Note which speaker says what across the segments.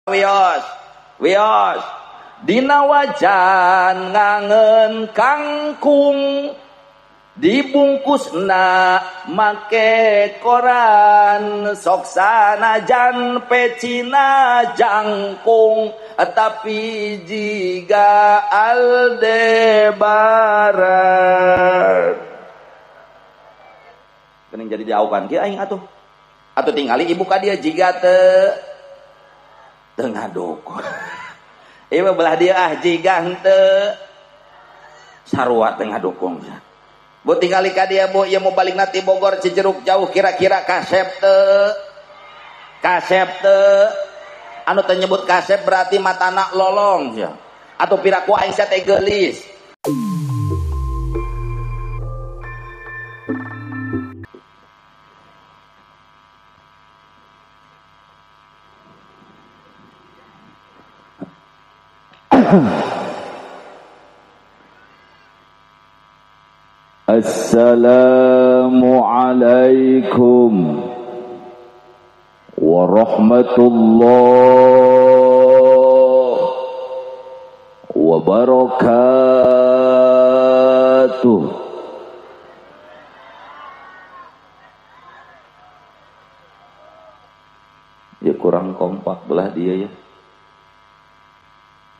Speaker 1: Wios wios dina wajan ngangen kangkung dibungkusna make koran sok sanajan pecina jangkung tapi jiga Aldebaran. Kening jadi jauhkan kieu aing atuh. Atuh tingali ibu ka dia jiga teu teu ngaduk. Ieu belah dia ah jiga henteu sarua teu ngadukung. Bu tingali ka dia bu, ieu mau balik nanti Bogor Cijeruk jauh kira-kira kasep teu. Kasep teu. Anu teu nyebut kasep berarti matana lolong sia. Atuh piraku aing sia teh geulis.
Speaker 2: Assalamualaikum warahmatullahi wabarakatuh.
Speaker 1: Ya kurang kompak belah dia ya.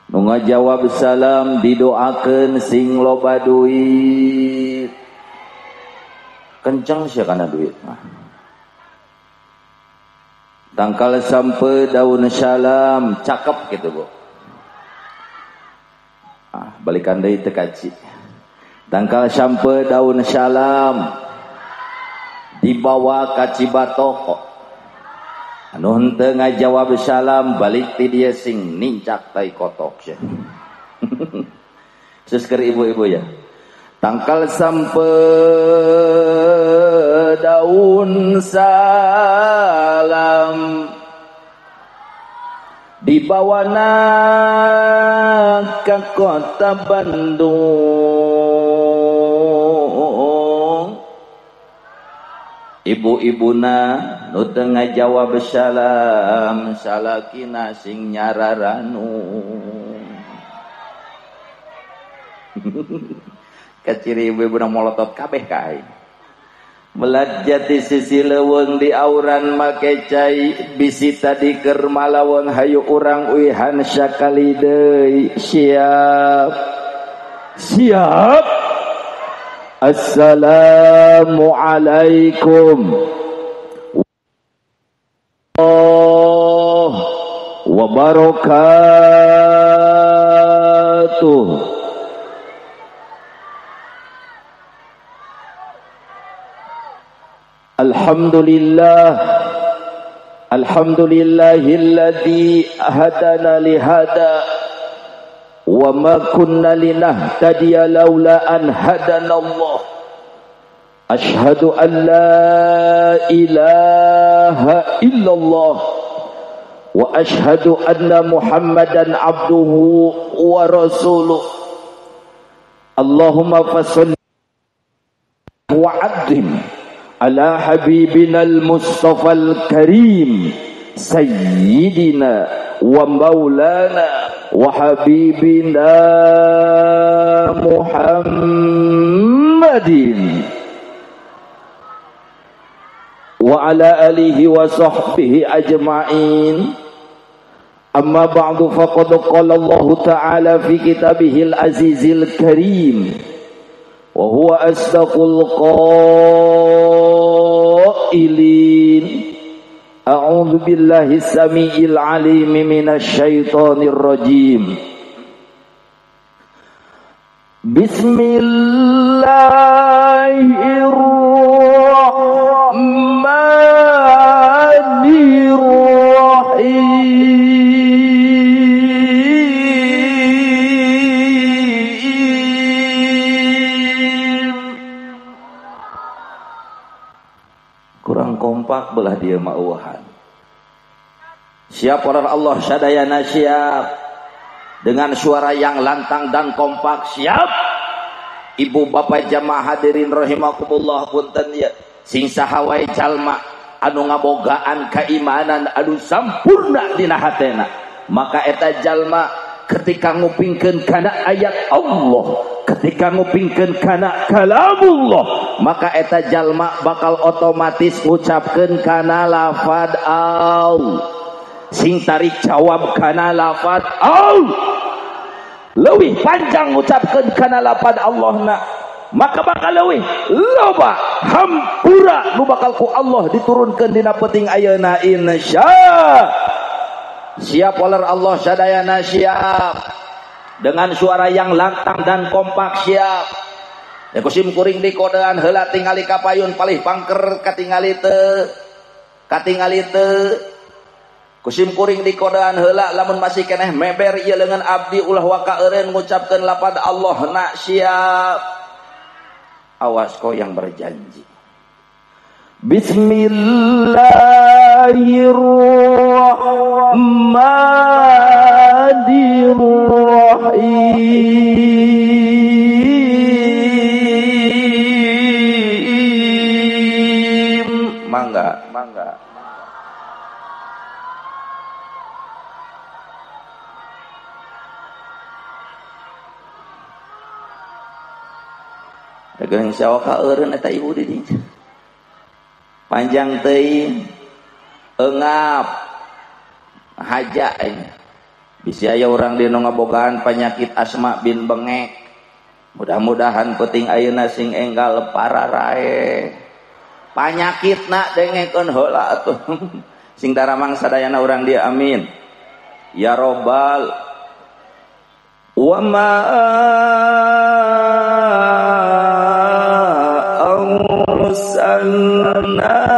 Speaker 1: Nu ngajawab salam didoakeun sing loba duit. Kencang sia kana duit mah. Tangkal sampe daun salam cakep gitu bu. Ah, balikan deui teu kaci. Tangkal sampe daun salam dibawa ka Cibatoko. Anu henteu ngajawab salam balik ti dia sing nincak tai kotok sia. Seus keur ibu-ibu ya. Tangkal sampe daun salam dibawana ke kota Bandung. Ibu-ibuna nu teu ngajawab salam salakina sing nyararanu. Kaciri ibu-ibuna molotot kabeh ka aing. Melat jati sisi leuweung di auran make cai bisi tadi keur malaweng hayu urang uihan sakali deui. Siap.
Speaker 2: Siap. Assalamualaikum wabarakatuh. Alhamdulillah, alhamdulillahilladzi hadana lihada wa ma kunna linahtadiya laula an hadana Allah. Ashhadu an la ilaha illallah wa ashhadu anna Muhammadan abduhu wa rasuluh. Allahumma fassalli wa 'azzim ala habibina al-Mustafa al-Karim sayyidina wa maulana wa habibina Muhammadin wa ala alihi wa sahbihi ajma'in. Amma ba'du, faqad qala Allah ta'ala fi kitabihil azizil karim wa huwa asdaqul qailin. A'udzu billahi samiil alim minasy syaithanir rajim. Bismillahirrahmanirrahim.
Speaker 1: Kurang kompak belah dia mauhan. Siap orang Allah sadayana siap. Dengan suara yang lantang dan kompak siap. Ibu bapak jamaah hadirin rahimakumullah, punten ya. Sing saha wae jalma anu ngabogaan keimanan anu sampurna dina hatena. Maka eta jalma ketika ngupingkeun kana ayat Allah, ketika ngupingkeun kana kalamullah, maka eta jalma bakal otomatis ngucapkeun kana lafad Allah. Sing tarik jawab kana lafad Allah. Leuwih panjang ngucapkeun kana lafad Allahna, maka bakal leuwih loba hampura nu bakal ku Allah diturunkeun dina peuting ayeuna insya. Siap waler Allah sadayana siap. Dengan suara yang lantang dan kompak siap. Ya kusim kuring di kodean heula tingali kapayun palih pangker katingali teu. Katingali teu. Kusim kuring di kodean heula lamun masih keneh meber ieu leungeun abdi ulah waka eureun ngucapkeun lapad Allah na siap. Awas kau yang berjanji.
Speaker 2: Bismillahirrahmanirrahim.
Speaker 1: Mangga, mangga. Dagang sawah ka eureun eta ibu di dieu. Panjang teuing engap haja ini. Bisi aya urang dinu ngabogaan penyakit asma bin bengek. Mudah-mudahan peuting ayeuna sing enggal pararae. Panyakitna dengekeun heula atuh. Sing daramang sadayana urang dieu amin. Ya robbal wa ma arsalnaka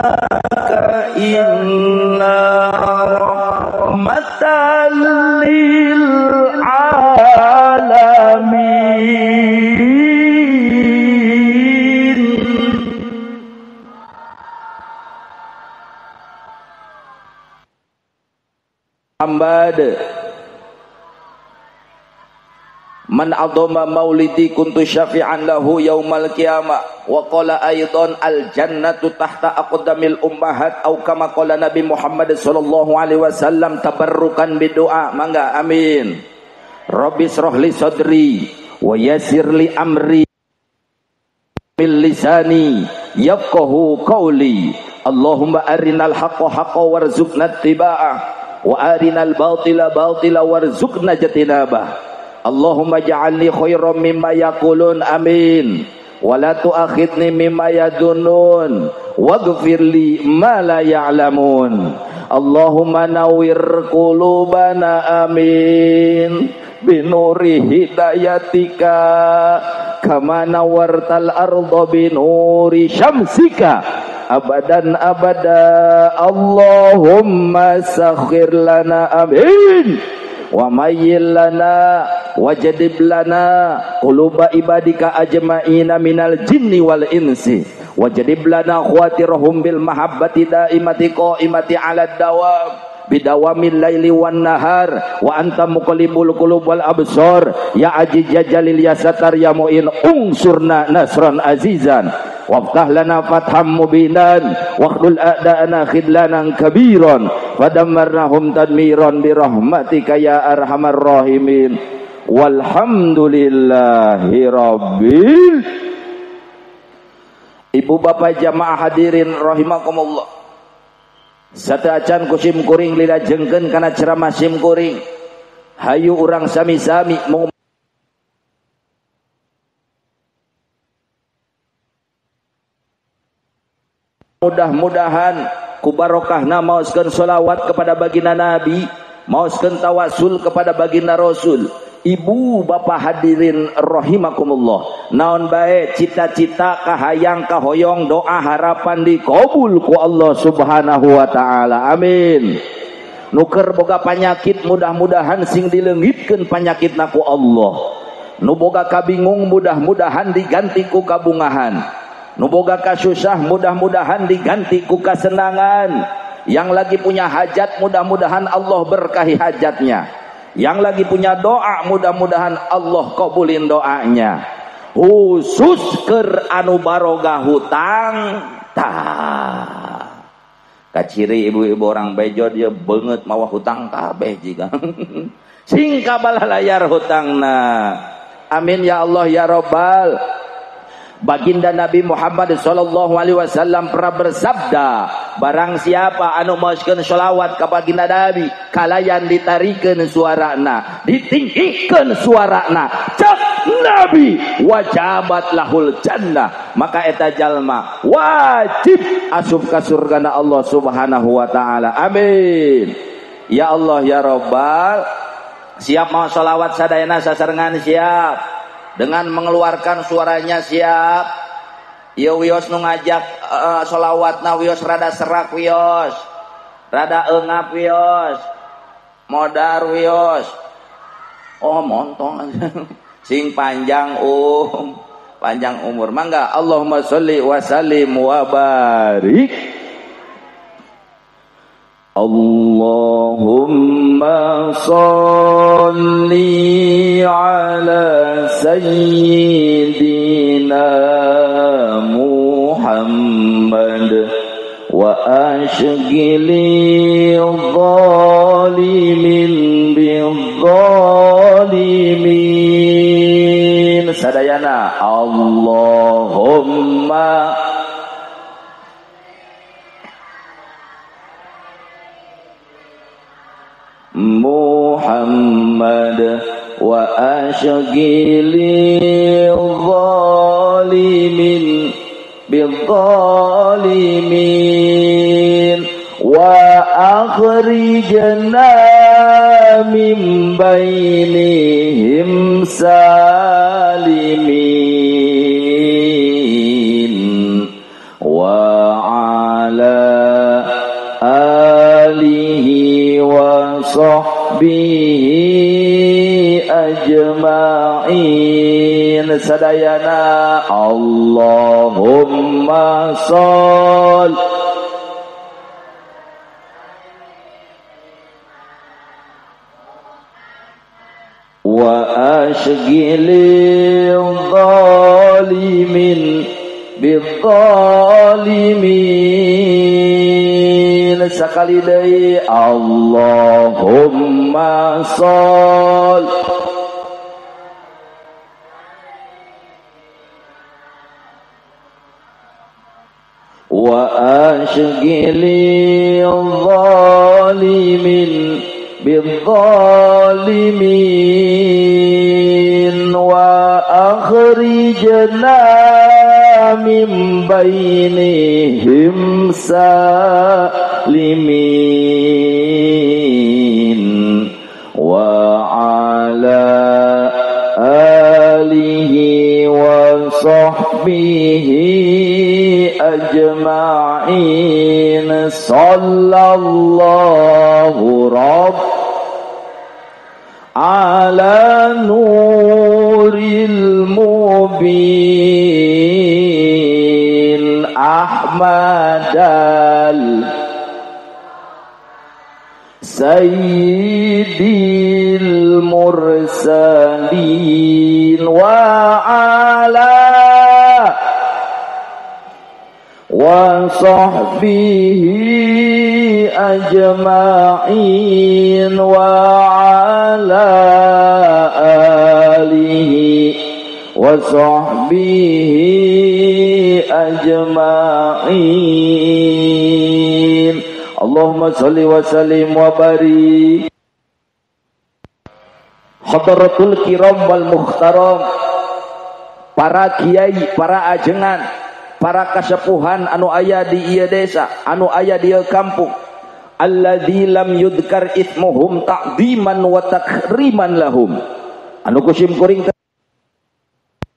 Speaker 1: illa rahmatan lil alamin.
Speaker 2: Muhammad man adhama maulidi kuntu syafi'an lahu yaumal qiyamah wa qala aidan al jannatu tahta aqdamil ummahat au kama qala Nabi Muhammad sallallahu alaihi wasallam tabarrukan bidoa. Mangga amin. Rabbi israh li sadri wa yassir li amri bil lisani yafqahu qawli. Allahumma arinal haqqa haqqan warzuqna ittiba'ah wa arinal batila batila warzuqna ijtinabah. Allahumma ja'alni khairan mimma yaqulun amin wa la tu'akhidni mimma yadunnun waghfir li ma la ya'lamun. Allahumma nawwir qulubana amin binuri hidayatika kama nawwartal arda binuri syamsika abadan abada. Allahumma sakhir lana amin wa mayyil lana wajadib lana quluba ibadika ajma'ina minal jinni wal insi wajadib lana khawatirahum bil mahabbati daimati qaimati ala dawam bidawamil laili wan nahar wa anta muqallibul qulub wal absar ya aziz ya jalil ya satar ya mu'in unsurna nasran azizan waftah lana fatham mubinan waqdul a'da'ana khidlanan kabiran fadammarnahum tadmiran birahmatika ya arhamar rahimin. Walhamdulillahi rabbil. Ibu bapak jamaah hadirin rahimakumullah. Sateuacan ku sim kuring lilajengkeun kana ceramah sim kuring. Hayu urang sami-sami mudah-mudahan ku barokahna maoskeun selawat kepada baginda Nabi, maoskeun tawasul kepada baginda Rasul. Ibu bapak hadirin rahimakumullah, naon bae cita-cita kahayang kahoyong doa harapan dikabul ku Allah Subhanahu wa taala. Amin. Nu keur boga panyakit mudah-mudahan sing dileungitkeun panyakitna ku Allah. Nu boga kabingung mudah-mudahan diganti ku kabungahan. Nu boga kasusah mudah-mudahan diganti ku kasenangan. Yang lagi punya hajat mudah-mudahan Allah berkahi hajatnya. Yang lagi punya doa mudah-mudahan Allah kabulin doanya. Khusus keur anu baroga hutang tah.
Speaker 1: Kaciri ibu-ibu orang bejo dia beungeut mawa hutang kabeh jiga. Sing kabalah layar hutangna. Amin ya Allah ya Rabbal. Baginda Nabi Muhammad sallallahu alaihi wasallam pernah bersabda, barang siapa anu maoskeun sholawat ka baginda Nabi, kalayan ditarikeun suarana, ditinggikeun suarana, cek Nabi wajabat lahul jannah, maka eta jalma wajib asup ka surgana Allah Subhanahu wa taala. Amin. Ya Allah ya Rabbal. Siap mau sholawat sadayana sasarengan siap. Dengan mengeluarkan suaranya siap. Ieu wios nu ngajak sholawatna wios rada serak wios, rada eungap wios, modar wios. Oh montong sing panjang panjang umur. Mangga Allahumma sholli wa sallim wa barik.
Speaker 2: Allahumma sholli ala sayyidina Muhammad wa ashghili zalimin bizzalimin.
Speaker 1: Sadayana Allahumma
Speaker 2: Muhammad wa ashghili zalimin bizzalimin wa akhrijna min bainihim salimin wa ala alihi wa sahbihi ajma'in.
Speaker 1: Sadayana
Speaker 2: Allahumma sholli wa ashghili zalimin bizzalimin.
Speaker 1: Sakali deui
Speaker 2: Allahumma sholli wa ashghili zalimin bizzalimin wa akhrijna min bainihim salimin wa ala alihi wa sahbihi ajma'in. Sallallahu rabb ala nuril mubin ahmadal sayyidil mursalin wa ala wa sahbihi ajma'in wa ala alihi wa sahbihi ajma'in.
Speaker 1: Allahumma sholli wa sallim wa barik. Hadratul kiram wal mukhtaram, para kiai, para ajengan, para kasepuhan anu aya di ieu desa, anu aya di ieu kampung, alladzi lam yudkar itsmuhum ta'ziman wa takriman lahum. Anu kusim kuring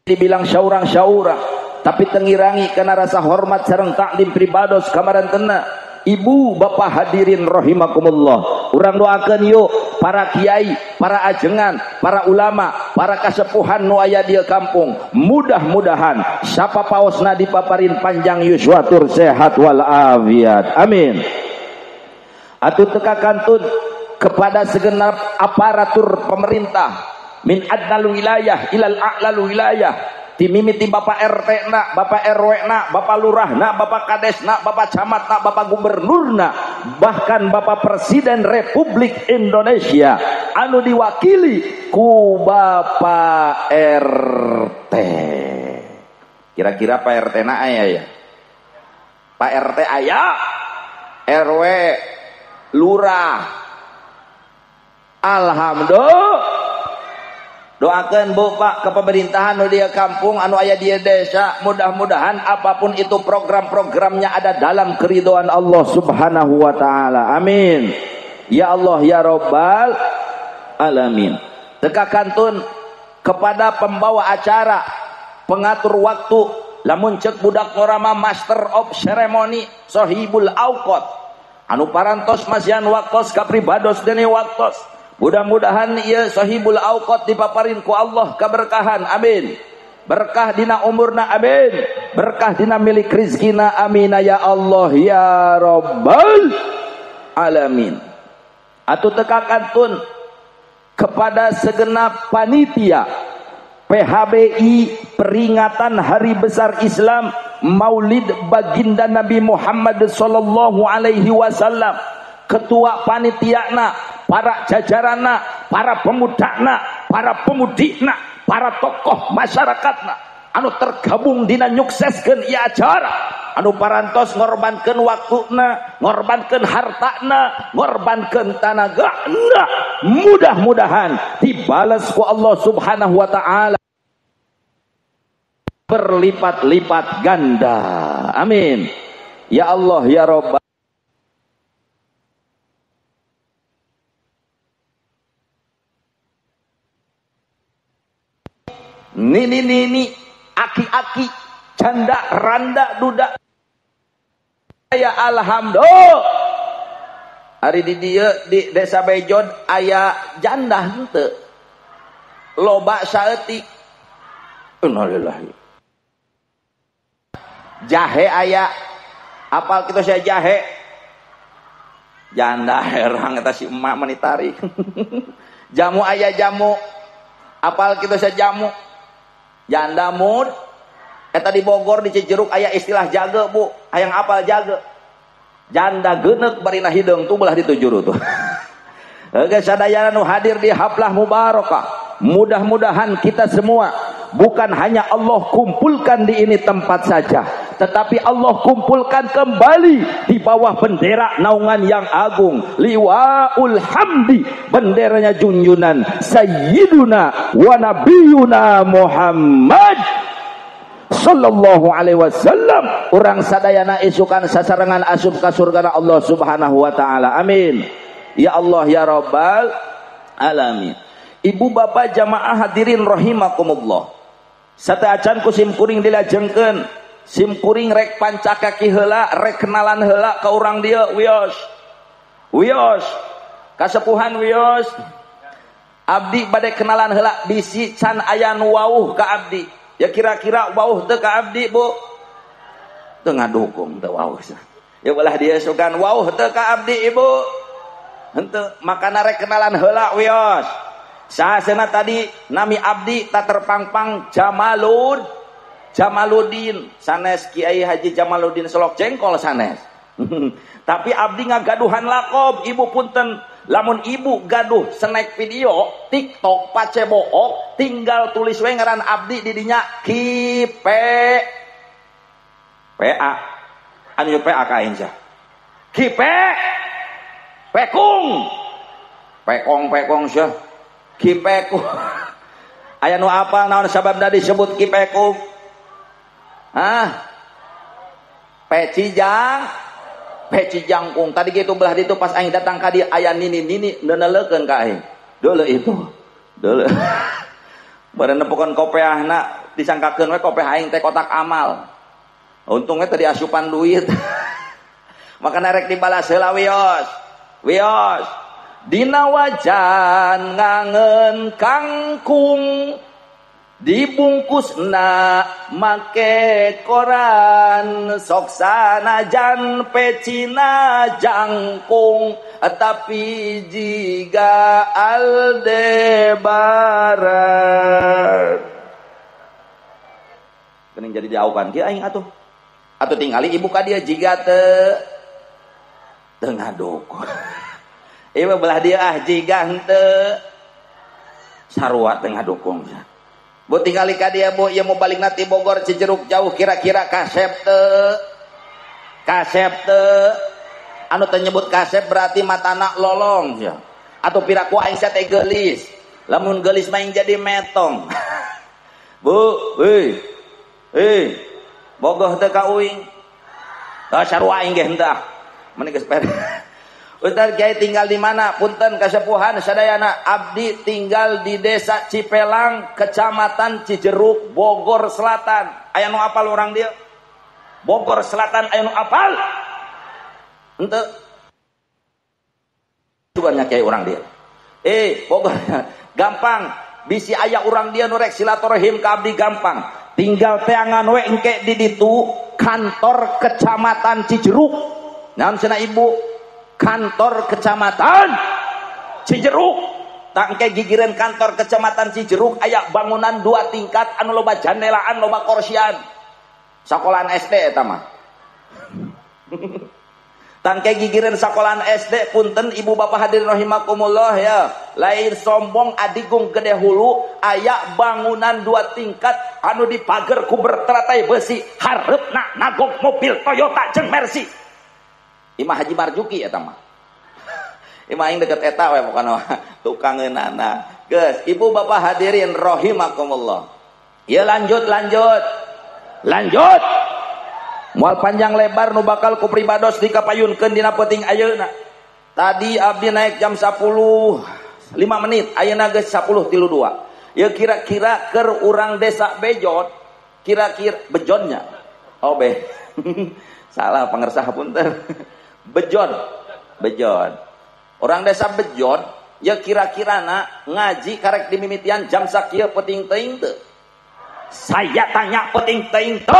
Speaker 1: dibilang saurang-saurang, tapi tengirangi kana rasa hormat sareng taklim pribados kamarantena. Ibu bapak hadirin rahimakumullah, urang doakeun yuk para kiai, para ajengan, para ulama, para kasepuhan nu aya di kampung. Mudah-mudahan sapa paosna dipaparin panjang yuswa tur sehat wal afiat. Amin. Atuh teka kantun kepada segenap aparatur pemerintah min adnal wilayah ilal a'lal wilayah,
Speaker 2: Ti mimiti Bapak RT na, Bapak RW na, Bapak Lurah na, Bapak Kades na, Bapak Camat na, Bapak Gubernur na, bahkan Bapak Presiden Republik Indonesia anu diwakili ku Bapak RT. Kira-kira Pak RT na aya ya? Pak RT aya, RW, Lurah. Alhamdulillah. Doakan Bu Pak ke pemerintahan nu dia kampung anu aya di desa, mudah-mudahan apapun itu program-programnya ada dalam keridhaan Allah Subhanahu wa taala. Amin. Ya Allah ya Rabbal alamin. Teka kantun kepada pembawa acara, pengatur waktu, lamun cek budak ngorama master of ceremony sohibul auqat anu parantos masihan waktos kapribados dene waktos. Mudah-mudahan ieu sahibul auqat dipaparin ku Allah keberkahan, amin. Berkah dina umurna, amin. Berkah dina milik rizkina, amin ya Allah ya Rabbal alamin. Atuh teka kantun kepada segenap panitia PHBI peringatan Hari Besar Islam Maulid Baginda Nabi Muhammad sallallahu alaihi wasallam, ketua panitiana, para jajarana, para pemudana, para pemudina, para tokoh masyarakatna anu tergabung dina nyukseskeun ieu acara, anu parantos ngorbankeun waktuna, ngorbankeun hartana, ngorbankeun tanagana, mudah-mudahan dibales ku Allah Subhanahu wa taala berlipat-lipat ganda. Amin. Ya Allah ya Rabbal. Nini nini, aki-aki, janda, randa, duda. Ya alhamdulillah. Hari di dieu di desa Bejod aya janda henteu. Loba saeutik. Innalillahi. Jahe aya. Apal kitu sia jahe. Janda herang eta si emak meni tarik. Jamu aya jamu. Apal kitu sia jamu. Janda mud eta di Bogor di Cijeruk aya istilah jaga bu, hayang apal jaga. Janda geuneuk barina hideung tuh belah ditu juru tuh. Oke sadayana nu hadir di haflah mubarakah, mudah-mudahan kita semua bukan hanya Allah kumpulkan di ini tempat saja, tetapi Allah kumpulkan kembali di bawah bendera naungan yang agung, Liwaul Hamdi, benderanya junjunan Sayyiduna wa Nabiyuna Muhammad sallallahu alaihi wasallam. Urang sadayana isukan sasarengan asup ka surgana Allah Subhanahu wa taala. Amin. Ya Allah ya Rabbal alamin. Ibu bapak jamaah hadirin rahimakumullah. Sateuacan ku simkuring dilajengkeun, simkuring rek pancakaki heula, rek kenalan heula ka urang dieu wios. Wios, kasepuhan wios. Abdi bade kenalan heula bisi can aya nu wauh ka abdi. Ya kira-kira wauh teu ka abdi, Bu? Teu ngadukung teu wauh. Ya belah dieu sugan wauh teu ka abdi, Ibu. Henteu, makana rek kenalan heula wios. Sahasena tadi nami abdi tak terpangpang Jamaluddin sanes Kiai Haji Jamaluddin Solok Jengkol sanes. Tapi abdi ngagaduhan lakob ibu punten, lamun ibu gaduh snack video TikTok pacebook tinggal tulis we ngaran abdi di dinya Ki P PA anu PA ka aing sia. Ki P Pekung Pekong pekong sia. Ki Pekung. Aya nu apal naon sababna disebut Ki Pekung? Hah? Peci jang, peci jangkung. Tadi gitu belah ditu pas aing datang ka dieu aya nini-nini neuneleukeun ka aing. Deuleu itu. Deuleu. Bareng nepokeun kopeahna disangkakeun we kopeah aing teh kotak amal. Untungnya tadi asupan duit. Makana rek dibalas heula wios. Wios. Dina wajan ngangen kangkung dibungkusna make koran sok sanajan pecina jangkung tapi jiga Aldebaran.
Speaker 1: Mending jadi diaukan kieu aing atuh. Atuh tingali ibu ka dieu jiga teu teu ngadukung. Ieu belah dieu ah jiga henteu. Sarua teu ngadukung. Bu tingali ka dieu bu, ieu mau balik ti Bogor Cijeruk jauh kira-kira kasep teu. Kasep teu. Anu teu nyebut kasep berarti matana lolong ya. Atau piraku aing teh geulis. Lamun geulis mah jadi metong. Bu, hei. Hei. Bogoh teu ka uing. Tah sarua aing ge henteu ah. Meni geus pere. Ustaz Kiai tinggal di mana? Punten kasepuhan sadayana, abdi tinggal di Desa Cipelang, Kecamatan Cijeruk, Bogor Selatan. Aya nu apal urang dieu? Bogor Selatan aya nu apal? Henteu. Banyak kiai urang dieu. Bogor gampang, bisi aya urang dieu nu rek silaturahim ka abdi gampang. Tinggal teangan we engke di ditu kantor Kecamatan Cijeruk. Naon cenah ibu? Kantor Kecamatan Cijeruk. Tangke gigireun kantor Kecamatan Cijeruk aya bangunan 2 tingkat anu loba jandelaan, loba korsian. Sekolahan SD eta mah. Tangke gigireun sekolahan SD, punten ibu bapak hadirin rahimakumullah ya. Lain sombong adigung gede hulu aya bangunan 2 tingkat anu dipager ku berteratai besi, hareupna nagog mobil Toyota jeung Mercy. Imah Haji Marjuki eta mah. Imah aing deket eta we pokona tukangeunana. Geus, ibu bapak hadirin rahimakumullah. Ya lanjut lanjut. Lanjut. Moal panjang lebar nu bakal ku pribados dikapayunkeun dina peuting ayeuna. Tadi abdi naik jam 10.05 menit, ayeuna geus 10.32. Ya kira-kira keur urang desa Bejot, kira-kira bejonnya. Oh be. Salah pangersah punten. Bejon, bejon. Orang desa Bejon, ya kira-kira nak ngaji karek dimimitian jam sakieu peuting teuing teu. Saya tanya peuting teuing teu.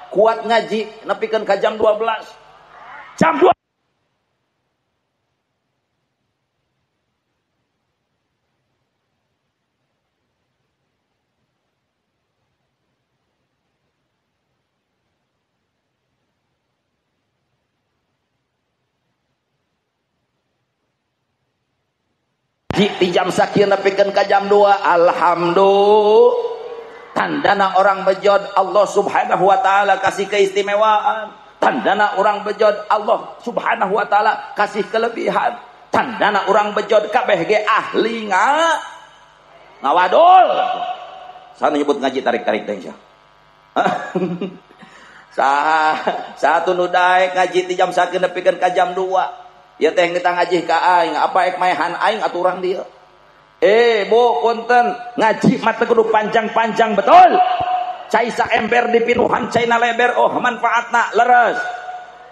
Speaker 1: Kuat ngaji nepikeun ka jam 12. Jam 2 di jam sakieu nepikeun ka jam 2. Alhamdulillah. Tandana orang Bejod Allah Subhanahu wa taala kasih keistimewaan. Tandana orang Bejod Allah Subhanahu wa taala kasih kelebihan. Tandana orang Bejod kabeh ge ahli ngawadul. Sana nyebut ngaji tarik-tarik teh. Satu nu daek ngaji di jam sakieu nepikeun ka jam 2. Ya teh kita ngaji ka aing, apa ek maehan aing atuh urang dieu. Bu punten, ngaji mah teu kudu panjang-panjang betul. Cai saember dipinuhan cai na leber, oh manfaatna leres.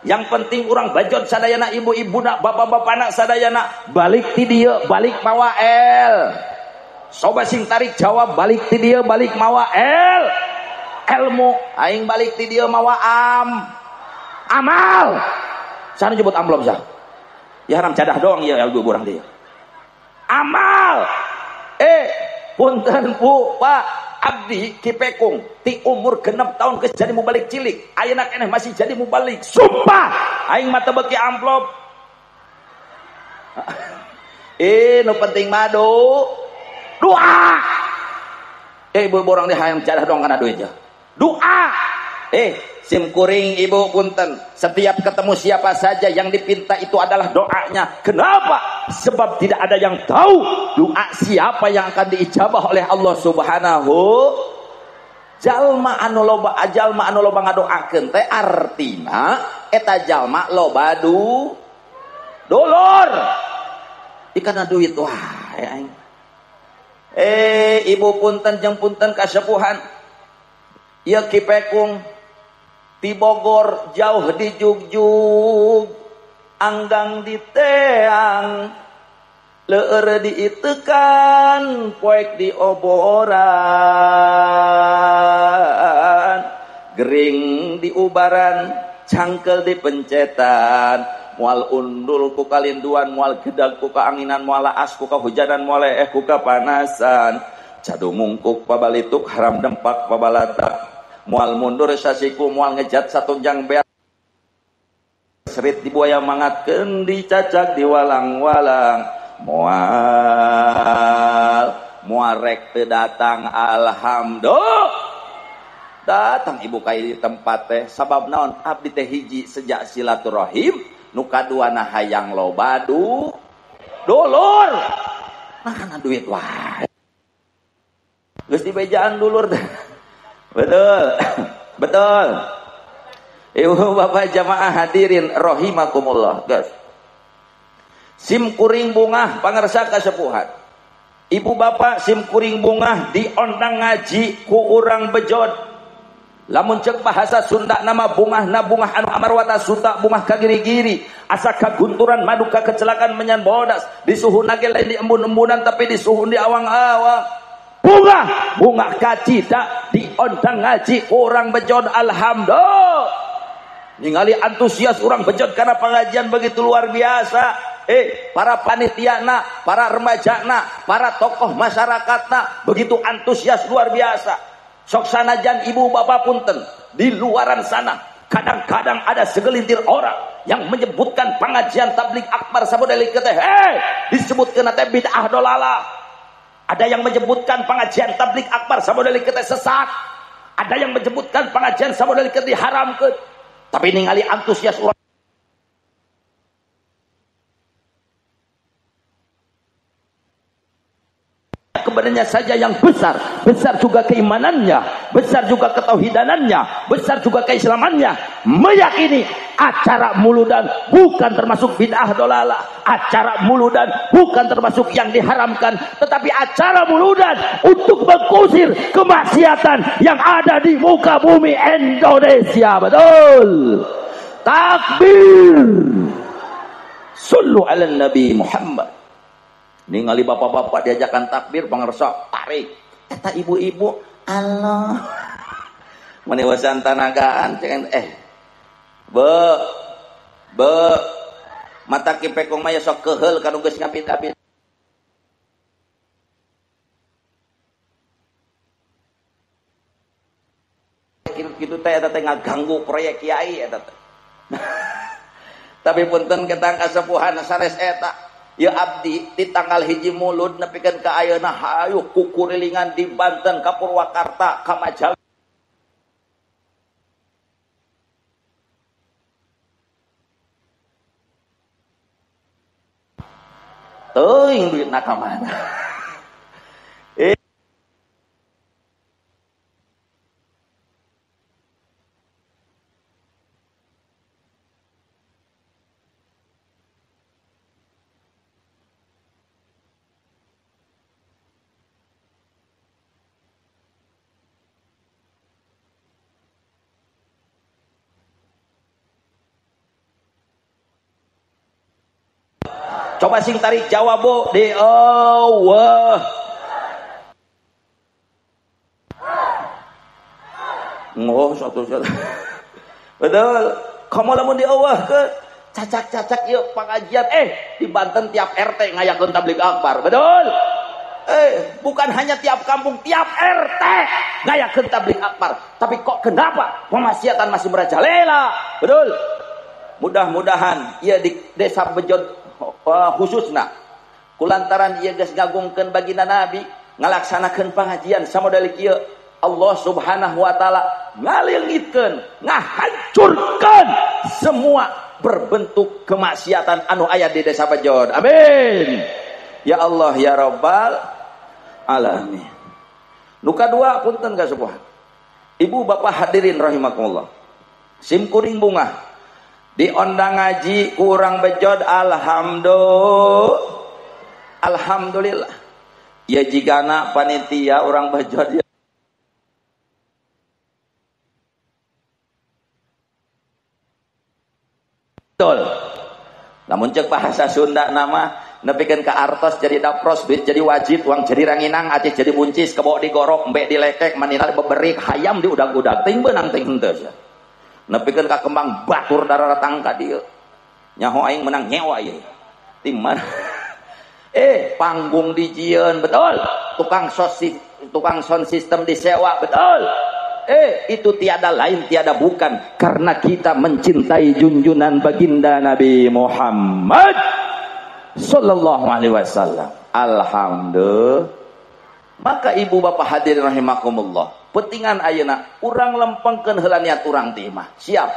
Speaker 1: Yang penting urang Bejod sadayana ibu-ibuna, bapak-bapana sadayana balik ti dieu, balik mawa el. Soba sing tarik jawab balik ti dieu, balik mawa el. Elmu aing balik ti dieu mawa am. Amal. Sana nyebut amplop sah. Ya haram cadah doang ya ibu urang dieu. Amal. Punten Bu, Pak, abdi Kipekung ti umur 6 tahun geus jadi mubalik cilik. Ayeuna keneh masih jadi mubalik. Sumpah, aing mah teu beuki amplop. Nu penting mah doa. Ibu urang dieu hayang cadah doang kana duit. Doa. Sim kuring ibu punten, setiap ketemu siapa saja yang dipinta itu adalah doanya. Kenapa? Sebab tidak ada yang tahu doa siapa yang akan diijabah oleh Allah Subhanahu. Jalma anu loba jalma anu loba ngadoakeun teh artina eta jalma loba dulur. Ikana duit wah aing. Ibu punten jeung punten kasepuhan. Ieu Kipekung di Bogor jauh di Jugjug, anggang di teang, leueur diitekan, poek di oboran, gering di ubaran, cangkel di pencetan, mual undul ku kalinduan, mual gedag ku kaanginan, mual laas ku kahujanan, mual leeh ku kapanasan, cadu mungkuk pabalituk, haram dempak pabalatak. Moal mundur sasiku moal ngejat satunjang beas serit di buaya mangatkeun dicacak di walang-walang. Moal moal rek teu datang alhamdulillah. Datang ibu kai di tempat teh sabab naon abdi teh hiji sejak silaturahim nu kaduana hayang loba dulur. Nah kana duit wae. Geus dibejaan dulur teh. Betul. Betul. Ibu bapak jamaah hadirin rahimakumullah, guys. Sim kuring bungah pangersa kasepuhan. Ibu bapak sim kuring bungah diondang ngaji ku urang bejod. Lamun cek bahasa Sunda nama bungah na bungah anu amarwata suta bungah kagiri-giri asa kagunturan madu kecelakaan menyan bodas disuhun ge lain di embun-embunan tapi disuhun di awang-awang. Bunga, bunga kacida diondang ngaji orang bejod alhamdulillah. Ningali antusias orang bejod karena pengajian begitu luar biasa. Para panitia na, para remaja na, para tokoh masyarakat na, begitu antusias luar biasa. Sok sanajan ibu bapak punten di luaran sana kadang-kadang ada segelintir orang yang menyebutkan pengajian tabligh akbar sabodeli teh, disebutkeun teh bid'ah dolalah. Ada yang menyebutkan pengajian tabligh akbar sabodeli teh sesat. Ada yang menyebutkan pengajian sabodeli teh diharamkeun. Tapi ningali antusias orang kebenarannya saja yang besar, besar juga keimanannya, besar juga ketauhidanannya, besar juga keislamannya, meyakini acara muludan bukan termasuk bid'ah dolalah, acara muludan bukan termasuk yang diharamkan, tetapi acara muludan untuk mengusir kemaksiatan yang ada di muka bumi Indonesia. Betul. Takbir. Sallu ala Nabi Muhammad. Ningali bapak-bapak diajakan takbir pangersa tarik. Eta ibu-ibu Allah. Menewasan tanagaan be be mata kipekong mah ya sok keheul kanu geus ngapit-apit. Kitu teh eta teh ngaganggu proyek kiai eta teh. Tapi punten ketang kasepuhan sanes eta. Ya abdi di tanggal hiji mulud nepikeun ka ayeuna hayu kukurilingan di Banten ka Purwakarta ka Majalengka. Teuing duitna ka mana? Coba sing tarik jawab bu di Allah. Oh satu-satu. Betul. Kamu lamun di Allah ke cacak-cacak yuk pengajian di Banten tiap RT ngayakeun tabligh akbar. Betul. Bukan hanya tiap kampung, tiap RT ngayakeun tabligh akbar. Tapi kok kenapa pemaksiatan masih merajalela? Betul. Mudah-mudahan ieu di desa Bejod khususna kulantaran ieu geus ngagungkeun baginda Nabi ngalaksanakeun pengajian samodel kieu Allah Subhanahu wa taala ngaleungitkeun ngahancurkeun semua berbentuk kemaksiatan anu aya di desa Bejod. Amin ya Allah ya Rabbal alamin. Nu kadua punten ka sepuh ibu bapak hadirin rahimakumullah, sim kuring bungah diondang ngaji kurang bejod alhamdulillah. Alhamdulillah. Ya jigana panitia orang bejod ya. Betul. Lamun cek bahasa Sunda nama nepikeun ka artos jadi dapros, duit jadi wajib, uang jadi ranginang, aceh jadi buncis, kebo digorok, embe dilekek, manina beberik, hayam diudag-udag, ting beunang ting henteu. Nepikeun ka kembang batur daratang ka dieu. Nyaho aing menang nyewa ieu. Ti mana? Panggung dijieun betul. Tukang sound system disewa betul.
Speaker 2: Itu tiada lain tiada bukan karena kita mencintai junjungan baginda Nabi Muhammad sallallahu alaihi wasallam. Alhamdulillah. Maka ibu bapak hadirin rahimakumullah, pentingan ayeuna urang lempengkeun heula niat urang ti imah. Siap.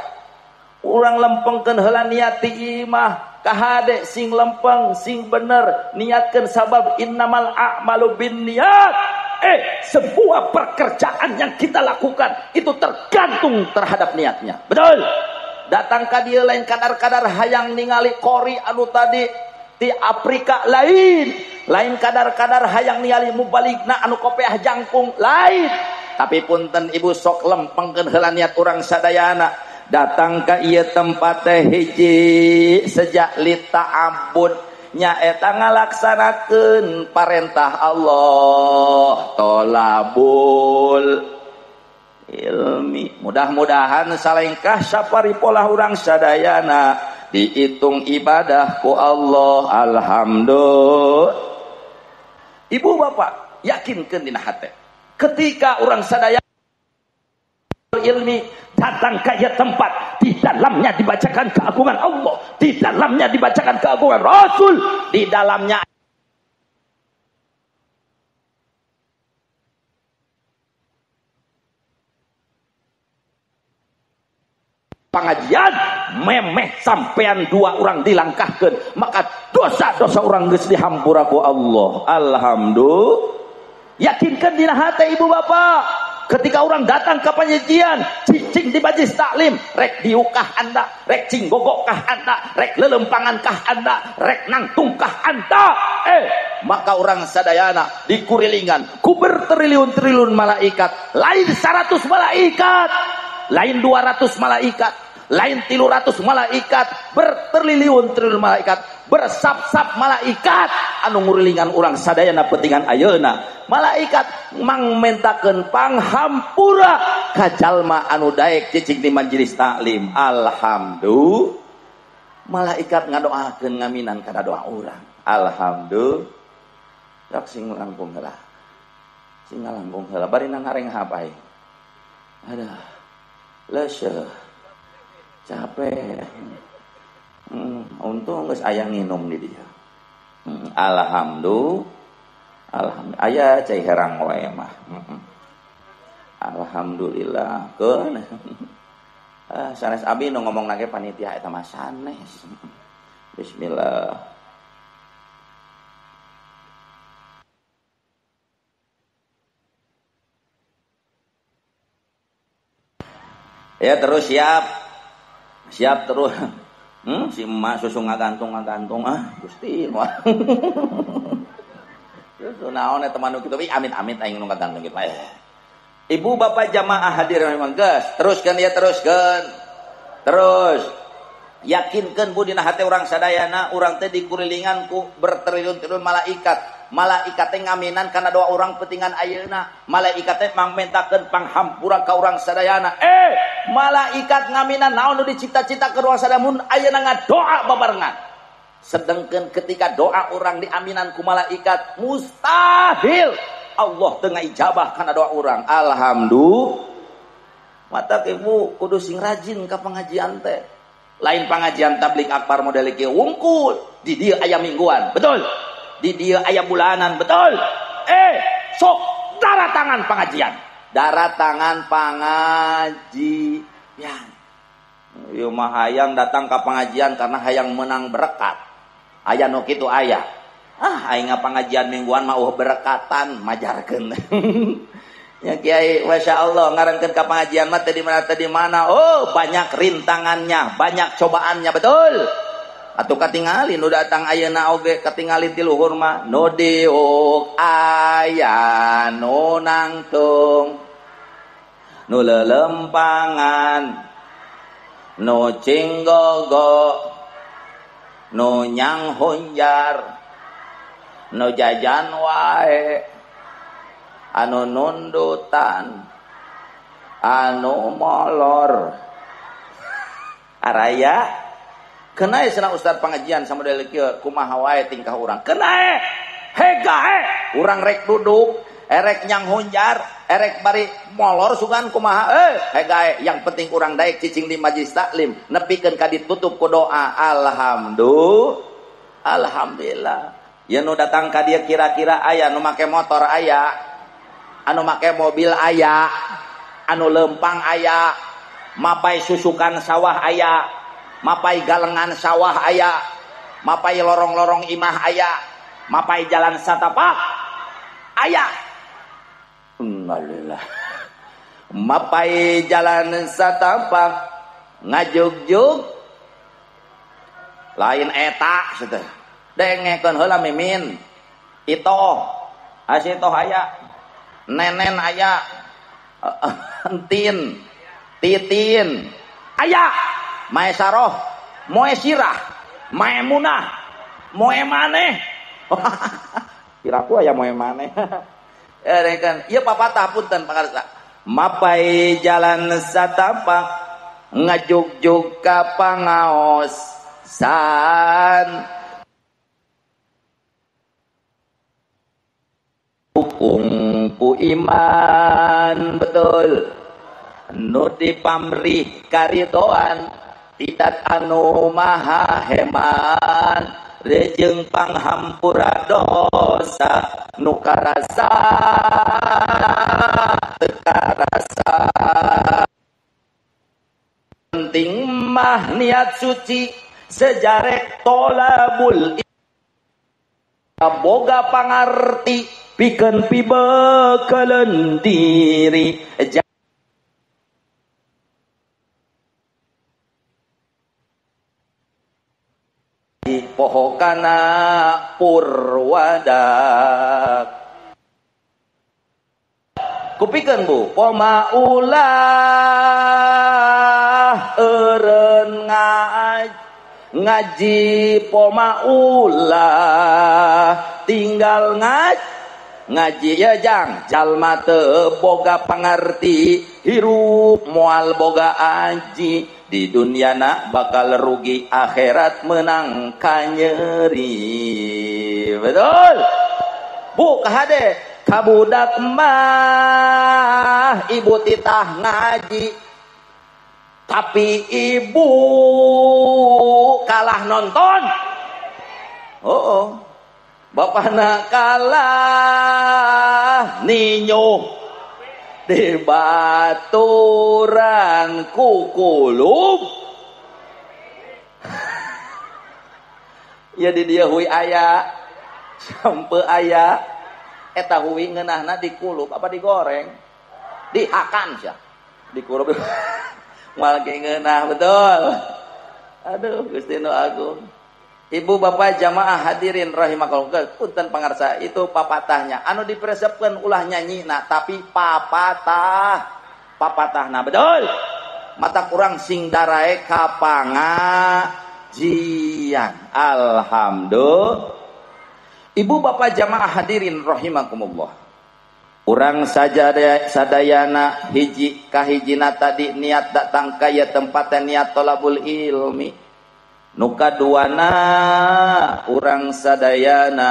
Speaker 2: Urang lempengkeun heula niat ti imah, kahade sing lempeng, sing bener, niatkeun sabab innamal a'malu binniyat. Sebuah pekerjaan yang kita lakukan itu tergantung terhadap niatnya. Betul. Datang ka dieu lain kadar-kadar hayang ningali kori anu tadi di Afrika lain, lain kadar-kadar hayang ningali mubaligna anu kopeah jangkung lain. Tapi punten ibu sok lempengkeun heula niat urang sadayana. Datang ka ieu tempat teh hiji sejak li ta'abbud nyaeta ngalaksanakeun parentah Allah tolabul ilmi. Mudah-mudahan salengkah saparipolah urang sadayana dihitung ibadah ku Allah. Alhamdulillah. Ibu bapak yakinkeun dina hate ketika urang sadaya ilmi datang ke tempat, di dalamnya dibacakan keagungan Allah, di dalamnya dibacakan keagungan Rasul, di dalamnya pengajian memeh sampean dua orang dilangkahkan, maka dosa-dosa orang geus dihampura ku Allah. Alhamdulillah. Yakinkan dina hati ibu bapak, ketika orang datang ke penyajian, cicing di majlis taklim, rek diukah anda, rek cinggogokkah anda, rek lelempangankah anda, rek nangtungkah anda, maka orang sadayana dikurilingan ku bertriliun-triliun malaikat, lain 100 malaikat, lain 200 malaikat, lain 300 malaikat, bertriliun-triliun malaikat, bersap-sap malaikat anu ngurilingan urang sadayana pentingan ayeuna. Malaikat mangmentakeun panghampura ka jalma anu daek cicing di majelis taklim. Alhamdulillah. Malaikat ngadoakeun ngaminan kana doa urang. Alhamdulillah. Dak sing langkung heula. Sing langkung heula bari ngareng hapai. Aduh. Leuseuh. Capek. Untung geus aya nginum di dia. Alhamdulillah. Alhamdulillah. Aya cai herang wae mah. Alhamdulillah. Keun. Sanes abi nu ngomong nage panitia eta mah sanes. Bismillah. Ya terus siap. Siap terus. Si emak susu ngagantung ah Gusti. Susu naon eta manuk kitu amit-amit aing nu ngagantung kitu. Ibu bapak jamaah hadir memang geus, teruskeun ya teruskeun. Terus yakinkeun bu dina hate urang sadayana, urang teh dikurilingan ku bertriliun-triliun malaikat. Malaikat teh ngaminan kana doa urang pentingan ayeuna. Malaikat teh mangmentakeun panghampura ka urang sadayana. Malaikat ngaminan naon nu dicita-cita ke urang sadayana mun ayeuna ngadoa babarengan. Sedengkeun ketika doa urang diaminan ku malaikat, mustahil Allah teu ngaijabah kana doa urang. Alhamdulillah. Mata ibu kudu sing rajin ka pengajian teh. Lain pengajian tabligh akbar model kieu wungkul, di dieu aya mingguan, betul. Di dia aya bulanan, betul. Sok daratangan pengajian. Daratangan pengajian. Ieu mah hayang datang ka pengajian karena hayang menang berkat. Aya nu kitu aya. Ah, aing pengajian mingguan mah eueuh berekatan majarkeun. Ya kiai, Masya Allah, ngarankeun ka pengajian mah teu di mana teu di mana. Oh, banyak rintangannya, banyak cobaannya, betul. Atuh katingali nu datang ayeuna oge katingali ti luhur mah nu diuk aya nu nangtung nu lelempangan nu cinggogo nu nyang hunjar nu jajan wae anu nundutan anu molor araya. Kenae cenah ustad pengajian sama model kieu kumaha wae tingkah urang. Kenae hegae urang rek duduk
Speaker 1: erek nyang hunjar, erek bari molor sugan kumaha, hegae yang penting urang daek cicing di majlis taklim, nepikeun ka ditutup ku doa alhamdulillah. Alhamdulillah. Ya nu datang ka dieu kira-kira aya nu make motor aya, anu make mobil aya, anu lempang aya, mapai susukan sawah aya, mapai galengan sawah aya, mapai lorong-lorong imah aya, mapai jalan satapak aya. Innalillah. Mapai jalan satapak ngajugjug lain eta saeuh. Dengekeun heula mimin. Itoh asitoh aya, nenen aya, entin, titin aya, maesaroh, moesirah, maemunah, moe maneh. Kiraku aya moe maneh. Kan ieu papatah punten pangarsa. Mapai jalan satapak ngajugjug ka pangaos san dukung ku iman betul nu dipamrih karidoan tidak anu maha heman rejeng panghampura dosa nu karasa teu karasa penting mah niat suci sejarek tolabul boga pangarti pikeun pibekeleun diri poho kana purwadak kupikeun bu poma ulah eureun ngaji poma ulah tinggal ngaji ya jang jalma teu boga pangarti hirup moal boga aji di dunyana bakal rugi akhirat menang kanyeri betul bu kahade kabudak mah ibu titah ngaji tapi ibu kalah nonton oh bapana kalah ninyo di baturan kukulub ya di dia hui aya sampe aya eta hui ngeunahna dikulub apa digoreng dihakan sia dikulub moal ge ngeunah betul aduh Gusti nu agung. Ibu bapak jamaah hadirin rahimakumullah, punten pangarsa itu papatahnya anu diperesepkeun ulah nyanyina tapi papatah papatahna betul mata kurang sing darae ka pangajian alhamdulillah. Ibu bapak jamaah hadirin rahimakumullah, urang sadayana hiji kahijina tadi niat datang ka ieu tempat niat tolabul ilmi. Nu kaduana urang sadayana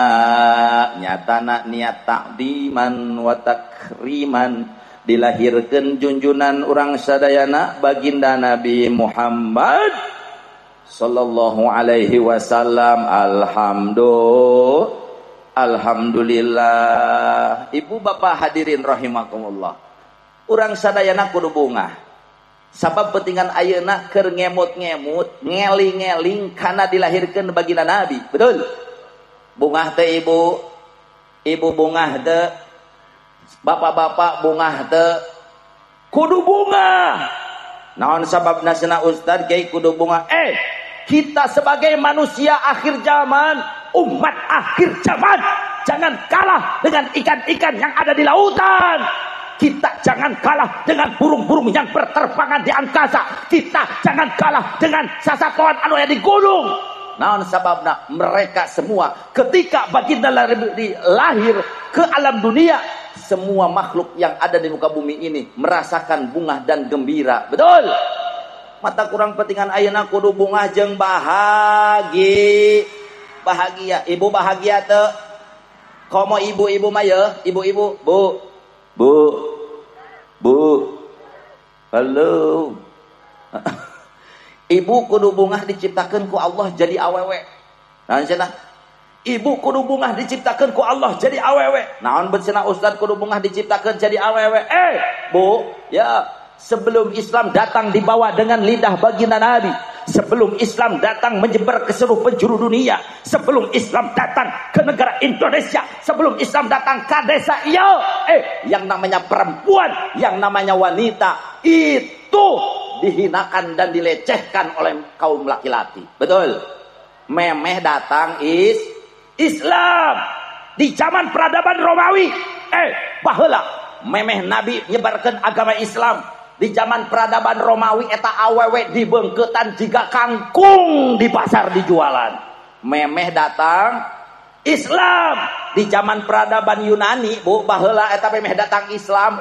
Speaker 1: nyatana niat takdiman wa takriman dilahirkeun junjunan urang sadayana baginda Nabi Muhammad sallallahu alaihi wasallam. Alhamdulillah. Ibu bapak hadirin rahimakumullah, urang sadayana kudu bungah sabab pentingan ayeuna keur ngemut-ngemut ngeling-ngeling kana dilahirkeun baginda Nabi betul bungah teh ibu ibu bungah teh bapak-bapak bungah teh kudu bungah naon sababna cenah ustad kiai kudu bungah kita sebagai manusia akhir zaman, umat akhir zaman, jangan kalah dengan ikan-ikan yang ada di lautan. Kita jangan kalah dengan burung-burung yang berterbangan di angkasa. Kita jangan kalah dengan sasatoan anu aya di gunung. Naon sababna mereka semua ketika baginda lahir ke alam dunia, semua makhluk yang ada di muka bumi ini merasakan bunga dan gembira. Betul? Mata kurang pentingan ayeuna kudu bunga jeung bahagia. Bahagia. Ibu bahagia teu? Komo ibu-ibu mah ye, ibu-ibu, bu. Bu. Bu. Halo. Ibu kudu bungah diciptakeun ku Allah jadi awewe. Naon cenah? Ibu kudu bungah diciptakeun ku Allah jadi awewe. Naon bet cenah ustad kudu bungah diciptakeun jadi awewe? Bu, ya, sebelum Islam datang dibawa dengan lidah baginda Nabi. Sebelum Islam datang menyebar ke seluruh penjuru dunia, sebelum Islam datang ke negara Indonesia, sebelum Islam datang ke desa iyo, yang namanya perempuan, yang namanya wanita itu dihinakan dan dilecehkan oleh kaum laki-laki. Betul. Memeh datang Islam di zaman peradaban Romawi. Baheula memeh Nabi nyebarkan agama Islam. Di zaman peradaban Romawi eta awewe dibengketan jiga kangkung di pasar dijualan. Memeh datang Islam. Di zaman peradaban Yunani, bu, baheula eta memeh datang Islam,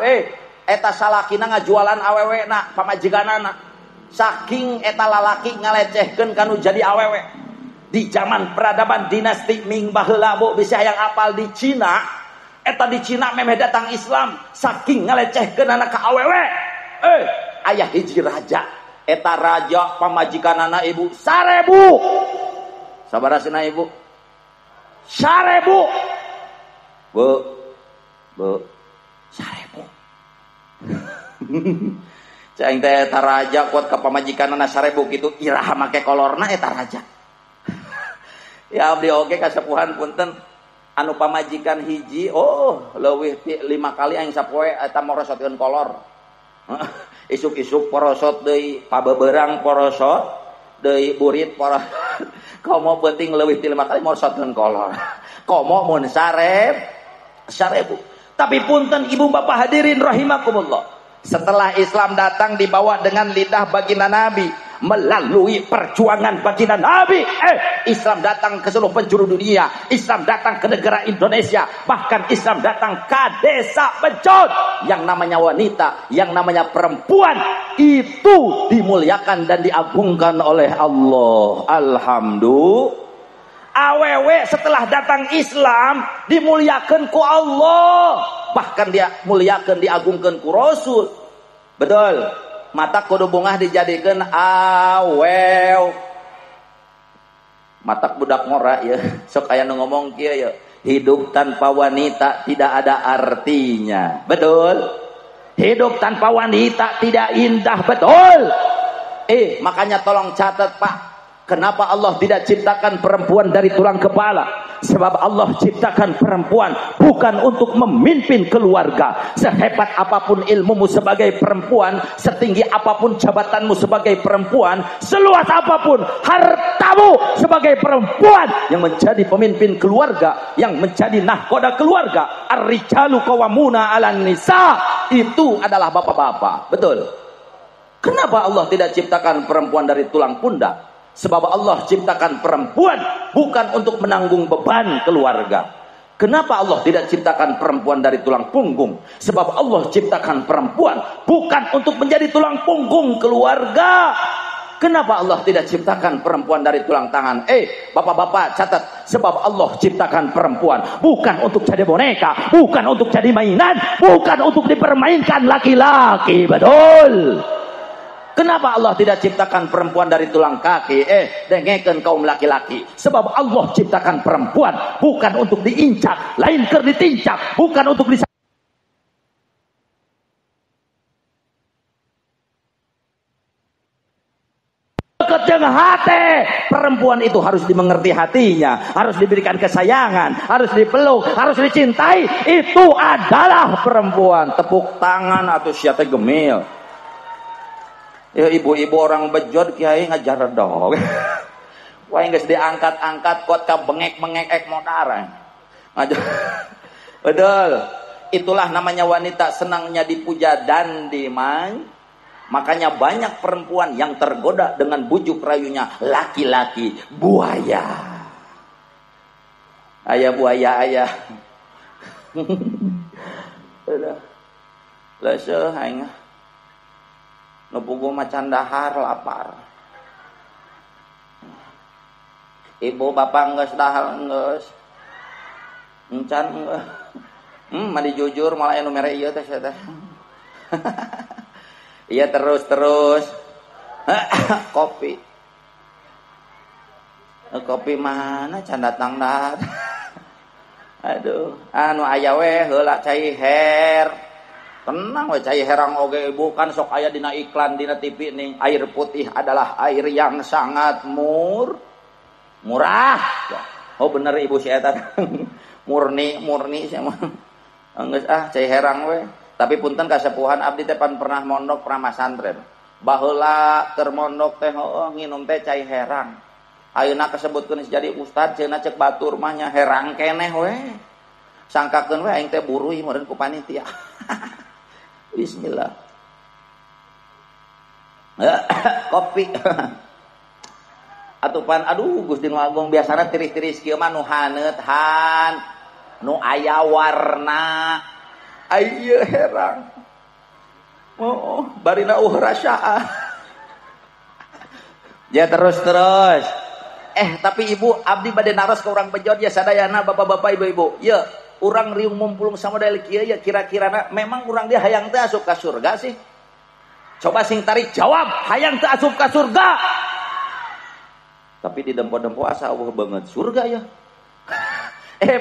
Speaker 1: eta salakina ngajualan awewe na pamajikanana. Saking eta lalaki ngalecehkeun kanu jadi awewe. Di zaman peradaban dinasti Ming baheula, bu, bisa yang apal di Cina, eta di Cina memeh datang Islam, saking ngalecehkeun anak ka awewe. Ayah hiji raja, eta raja pamajikanana ibu 1000. Sabaraha cenah ibu? 1000. Bu. Bu. 1000. Cai teh eta raja kuat ka pamajikanana 1000 kitu iraha make kolorna eta raja. Ya abdi oge kasepuhan punten anu pamajikan hiji, oh leuwih 5 kali aing sapoe eta morosotkeun kolor. Isuk-isuk porosot deui, pabeberang porosot deui, burit porosot. Komo penting leuwih ti 5 kali morosotkeun kolor. Komo mun 1000. Tapi punten ibu bapak hadirin rahimakumullah. Setelah Islam datang dibawa dengan lidah baginda Nabi, melalui perjuangan baginda Nabi, Islam datang ke seluruh penjuru dunia, Islam datang ke negara Indonesia, bahkan Islam datang ke desa Bejot. Yang namanya wanita, yang namanya perempuan itu dimuliakan dan diagungkan oleh Allah. Alhamdulillah. Awewe setelah datang Islam dimuliakan ku Allah, bahkan dia muliakan diagungkan ku Rasul. Betul. Mata kudu bungah dijadikan awew. Matak budak ngora ya, sok aya nu ngomong kieu ya, hidup tanpa wanita tidak ada artinya. Betul. Hidup tanpa wanita tidak indah, betul. Makanya tolong catat Pak. Kenapa Allah tidak ciptakan perempuan dari tulang kepala? Sebab Allah ciptakan perempuan bukan untuk memimpin keluarga. Sehebat apapun ilmumu sebagai perempuan, setinggi apapun jabatanmu sebagai perempuan, seluas apapun hartamu sebagai perempuan, yang menjadi pemimpin keluarga, yang menjadi nahkoda keluarga, ar-rijalu qawwamuna 'alan nisa, itu adalah bapak-bapak. Betul. Kenapa Allah tidak ciptakan perempuan dari tulang pundak? Sebab Allah ciptakan perempuan bukan untuk menanggung beban keluarga. Kenapa Allah tidak ciptakan perempuan dari tulang punggung? Sebab Allah ciptakan perempuan bukan untuk menjadi tulang punggung keluarga. Kenapa Allah tidak ciptakan perempuan dari tulang tangan? Bapak-bapak catat. Sebab Allah ciptakan perempuan bukan untuk jadi boneka, bukan untuk jadi mainan, bukan untuk dipermainkan laki-laki. Betul. Kenapa Allah tidak ciptakan perempuan dari tulang kaki? Dengekeun kaum laki-laki. Sebab Allah ciptakan perempuan bukan untuk diincak, lain keur ditincak, bukan untuk disaketkeun hati. Perempuan itu harus dimengerti hatinya, harus diberikan kesayangan, harus dipeluk, harus dicintai. Itu adalah perempuan. Tepuk tangan atau siapa gemil. Ya ibu-ibu orang Bejot kiai ngajar dog. Wah geus diangkat-angkat kuat ka bengek-bengek ek modar. Ngajar. Betul. Itulah namanya wanita, senangnya dipuja dan diman. Makanya banyak perempuan yang tergoda dengan bujuk rayunya laki-laki buaya. Ayah buaya ayah. Udah. Leuseuh aing. Nu puguh macan dahar lapar. Ibu bapak geus dahar geus. Encan mandi jujur malah anu mere ieu teh sia teh. Iya terus-terus. Kopi. Kopi mana can datang dah. Aduh, anu aya we heula cai her. Tenang we cai herang oge ibu kan sok aya dina iklan dina TV ning air putih adalah air yang sangat murah. Oh bener ibu si eta. Murni sia mah. Geus ah cai herang we. Tapi punten kasepuhan abdi teh pan pernah mondok pernah masantren. Baheula keur mondok teh heueuh nginum teh cai herang. Ayeuna kasebutkeun jadi ustad cenah cek batur mah nya herang keneh we. Sangkakeun we aing teh buruy meureun ku panitia. Bismillah. Kopi. Atupan aduh Gusti nu Agung biasana tiris-tiris kieu mah nu haneut han, nu aya warna. Ayeuna herang. Oh, barina rasaan. Ya terus-terus. Tapi ibu abdi bade naros ke urang bejod ya sadayana bapak-bapak ibu-ibu. Ya, urang riung mumpulung samodel kieu ya kira-kirana memang urang dia hayang teh asup ka surga sih. Coba sing tarik jawab, hayang teh asup ka surga. Tapi di dempo-dempo asa eueuh banget surga ya.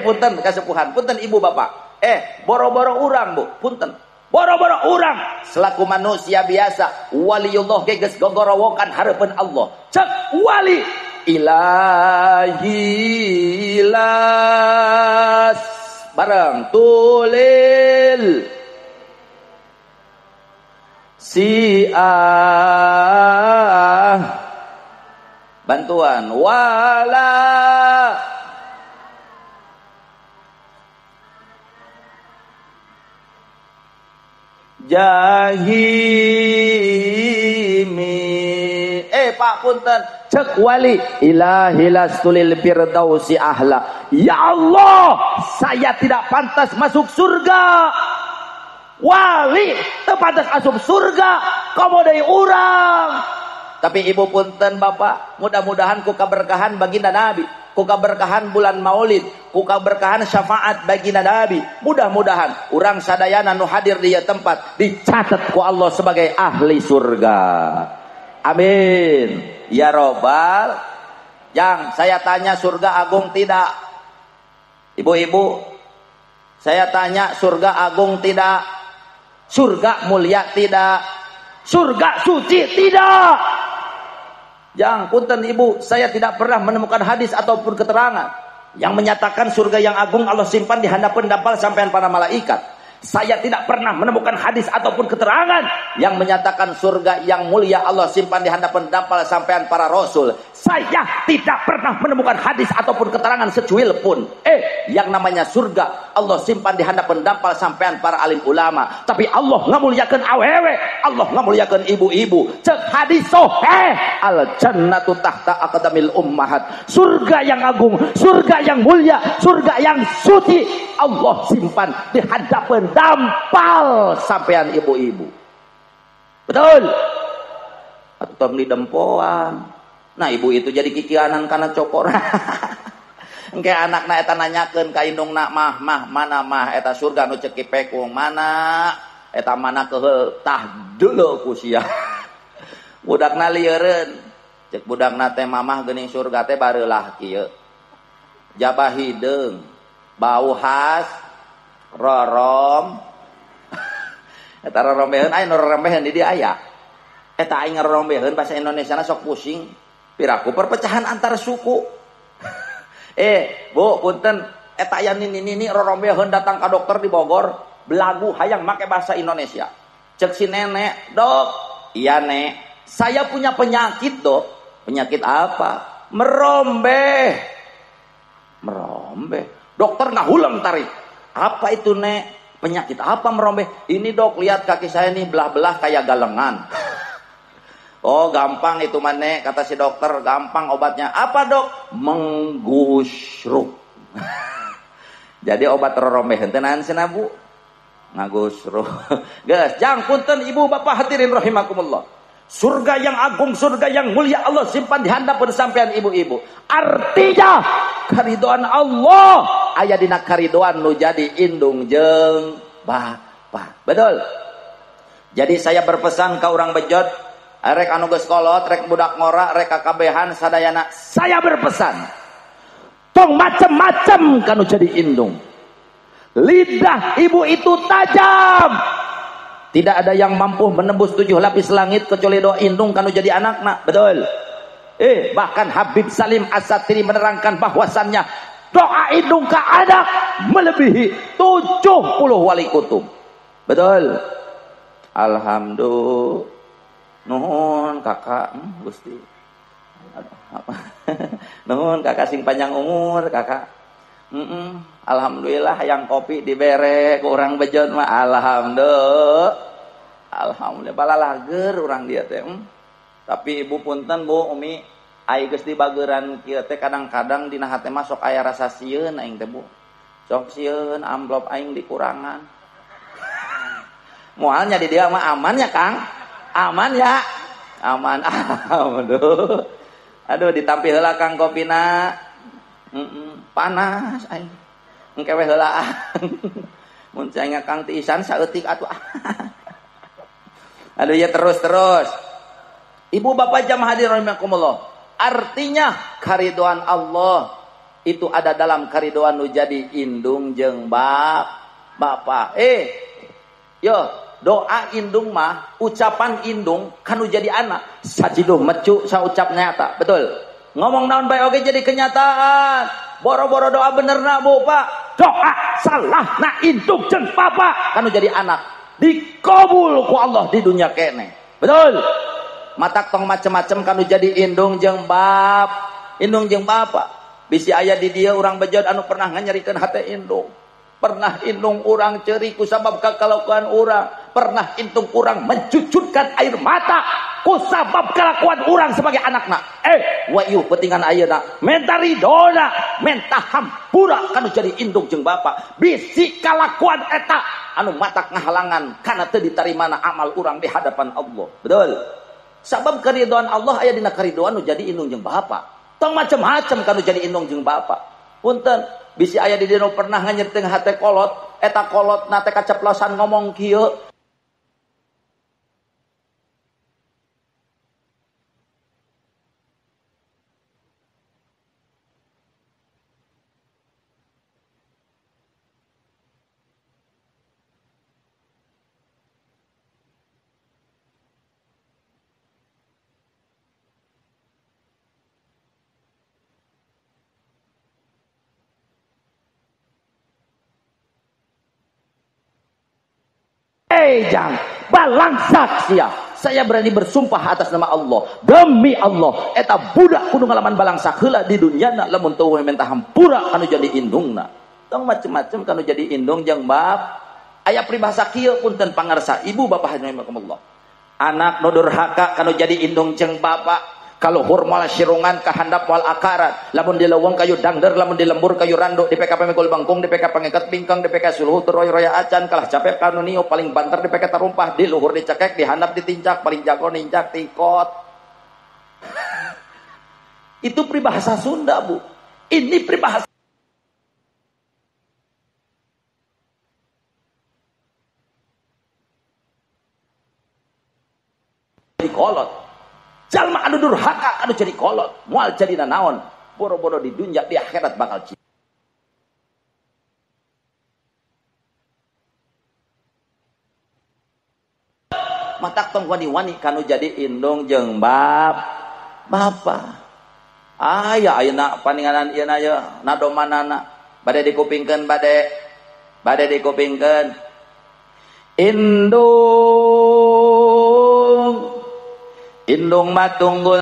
Speaker 1: Punten kasepuhan, punten ibu bapak. Boro-boro urang bu, punten. Boro-boro urang selaku manusia biasa, waliullah ge geus gogorowokan hareupeun Allah. Cek wali ilahi las bareng tulil si ah bantuan wala jahimi. Pak punten cek wali ilahi lastulil firdausi ahla. Ya Allah, saya tidak pantas masuk surga. Wali teu pantas asup surga, komo deui urang. Tapi ibu punten bapak, mudah-mudahan ku kaberkahan baginda Nabi, ku kaberkahan bulan Maulid, ku kaberkahan syafaat baginda Nabi. Mudah-mudahan urang sadayana nu hadir di tempat dicatat ku Allah sebagai ahli surga. Amin. Ya robbal. Yang saya tanya surga agung tidak? Ibu-ibu, saya tanya surga agung tidak? Surga mulia tidak? Surga suci tidak? Yang punten ibu, saya tidak pernah menemukan hadis ataupun keterangan yang menyatakan surga yang agung Allah simpan di hadapan dampal sampean para malaikat. Saya tidak pernah menemukan hadis ataupun keterangan yang menyatakan surga yang mulia Allah simpan di hadapan dampal sampean para rasul. Saya tidak pernah menemukan hadis ataupun keterangan secuil pun. Yang namanya surga Allah simpan di hadapan dampal sampean para alim ulama. Tapi Allah ngamuliakeun awewe, Allah ngamuliakeun ibu-ibu. Cek hadis sahih, al jannatu tahta aqdamil ummahat. Surga yang agung, surga yang mulia, surga yang suci Allah simpan di hadapan dampal sampean ibu-ibu. Betul? Atau di dempoan. Nah ibu itu jadi kikianan karena cokor. Engke anakna eta nanyakeun ka indungna, mah mah mana mah eta surga nu ceuk Ki Pekung mana? Eta mana keheul tah deuleu ku sia. Budakna lieureun. Ceuk budakna teh mamah geuning surga teh bareulah kieu. Jabah hideung, bau khas rorom. Eta rorombeheun aya nu rorombeheun di dieu aya. Eta aing rorombeheun bahasa Indonesiana sok pusing. Piraku perpecahan antar suku. Bu punten eta aya nini-nini rorombeheun datang ka dokter di Bogor, belagu hayang make bahasa Indonesia. Cek si nenek, "Dok, iya nek, saya punya penyakit, Dok." "Penyakit apa?" "Merombeh." "Merombeh?" Dokter ngahuleng tarik. "Apa itu, Nek? Penyakit apa merombeh?" "Ini dok, lihat kaki saya nih belah-belah kayak galengan." "Oh gampang itu mah Nek," kata si dokter, "gampang obatnya." "Apa dok?" "Menggusruk." Jadi obat rorombeh henteu naon cenah Bu? Ngagusruk. Geus, jang punten ibu bapak hadirin rahimakumullah. Surga yang agung, surga yang mulia Allah simpan di hadapan sampean ibu-ibu. Artinya keridhaan Allah, Allah aya dina karidoan nu jadi indung jeung bapa. Betul. Jadi saya berpesan ka urang bejot, rek anu geus kolot, rek budak ngora, rek kakabehan sadayana, saya berpesan tong macem-macem kanu jadi indung. Lidah ibu itu tajam. Tidak ada yang mampu menembus 7 lapis langit kecuali doa indung kanu jadi anakna. Betul. Bahkan Habib Salim As-Satiri menerangkan bahwasannya doa indung ke anak melebihi 70 wali kutub. Betul. Alhamdulillah. Nuhun kakak, Gusti. Nuhun kakak sing panjang umur kakak. Alhamdulillah yang kopi dibere ku urang bejot mah alhamdulillah. Alhamdulillah balalager urang dia teh. Tapi ibu punten Bu Umi, ai geus dibageran kieu teh kadang-kadang dina hate mah sok aya rasa sieun aing teh Bu. Sok sieun amplop aing dikurangan. Moalnya di dia mah aman ya Kang. Aman ya. Aman. Aduh. Aduh ditampi heula Kang kopina. Panas aing. Engke we heula. Mun cenah Kang tiisan saeutik atuh. Aduh ya terus-terus. Ibu bapak jamaah hadirin rahimakumullah. Artinya karidoan Allah itu ada dalam karidoan nu jadi indung jeung bapak. Yo, doa indung mah, ucapan indung kanu jadi anak. Sajiduh mecu saucap nyata, betul. Ngomong naon bae oge jadi kenyataan. Boro-boro doa bener na Bu Pak. Doa salah na indung jeung bapak kanu jadi anak. Dikabul ku Allah di dunia kene. Betul. Matak tong macem-macem kanu jadi indung jeung bap, indung jeung bapak. Bisi aya di dieu urang bejot anu pernah nganyerikeun hate indung. Pernah indung urang ceuri ku sabab kakalakuan urang, pernah indung urang mencucurkan air mata ku sabab kelakuan urang sebagai anakna. Wayuh pentingan ayeuna, menta ridona, menta hampura kanu jadi indung jeung bapa. Bisi kalakuan eta anu matak ngahalangan kana teu ditarimana amal urang di hadapan Allah. Betul. Sabab karidoan Allah aya dina karidoan nu jadi indung jeung bapa. Tong macem-macem kanu jadi indung jeung bapa. Punten, bisi aya di dieu pernah nganyerteng hate kolot, eta kolot na teh kaceplosan ngomong kieu. Jang balangsak sia. Saya berani bersumpah atas nama Allah, demi Allah eta budak kudu ngalaman balangsak heula di dunyana lamun teu menta hampura kanu jadi indungna. Tong macem-macem kanu jadi indung jeung bab. Aya peribahasa kieu punten pangarsa ibu bapak rahimakumullah. Anak nu durhaka kanu jadi indung jeung bapak. Kalau moal sirungan kahandap moal akarat, lamun di leuweung kayu dangder, lamun di lembur kayu randuk, di PK pemikul bangkung, di PK pangeket bingkang, di PK suluh teroy roya acan, kalah capek kanu nio paling banter di PK tarumpah, di luhur dicekek, di handap ditincak, paling jago nincak tikot. Itu peribahasa Sunda, Bu. Ini peribahasa di kolot. Jalma anu durhaka anu jadi kolot, moal jadi nanaon, boro-boro di dunia di akhirat bakal matak tong wani-wani kanu jadi indung jeung bapa. Aya ayeuna paninganan ieu na ye nadomanana bade dikupingkeun bade dikupingkeun. Indung matunggul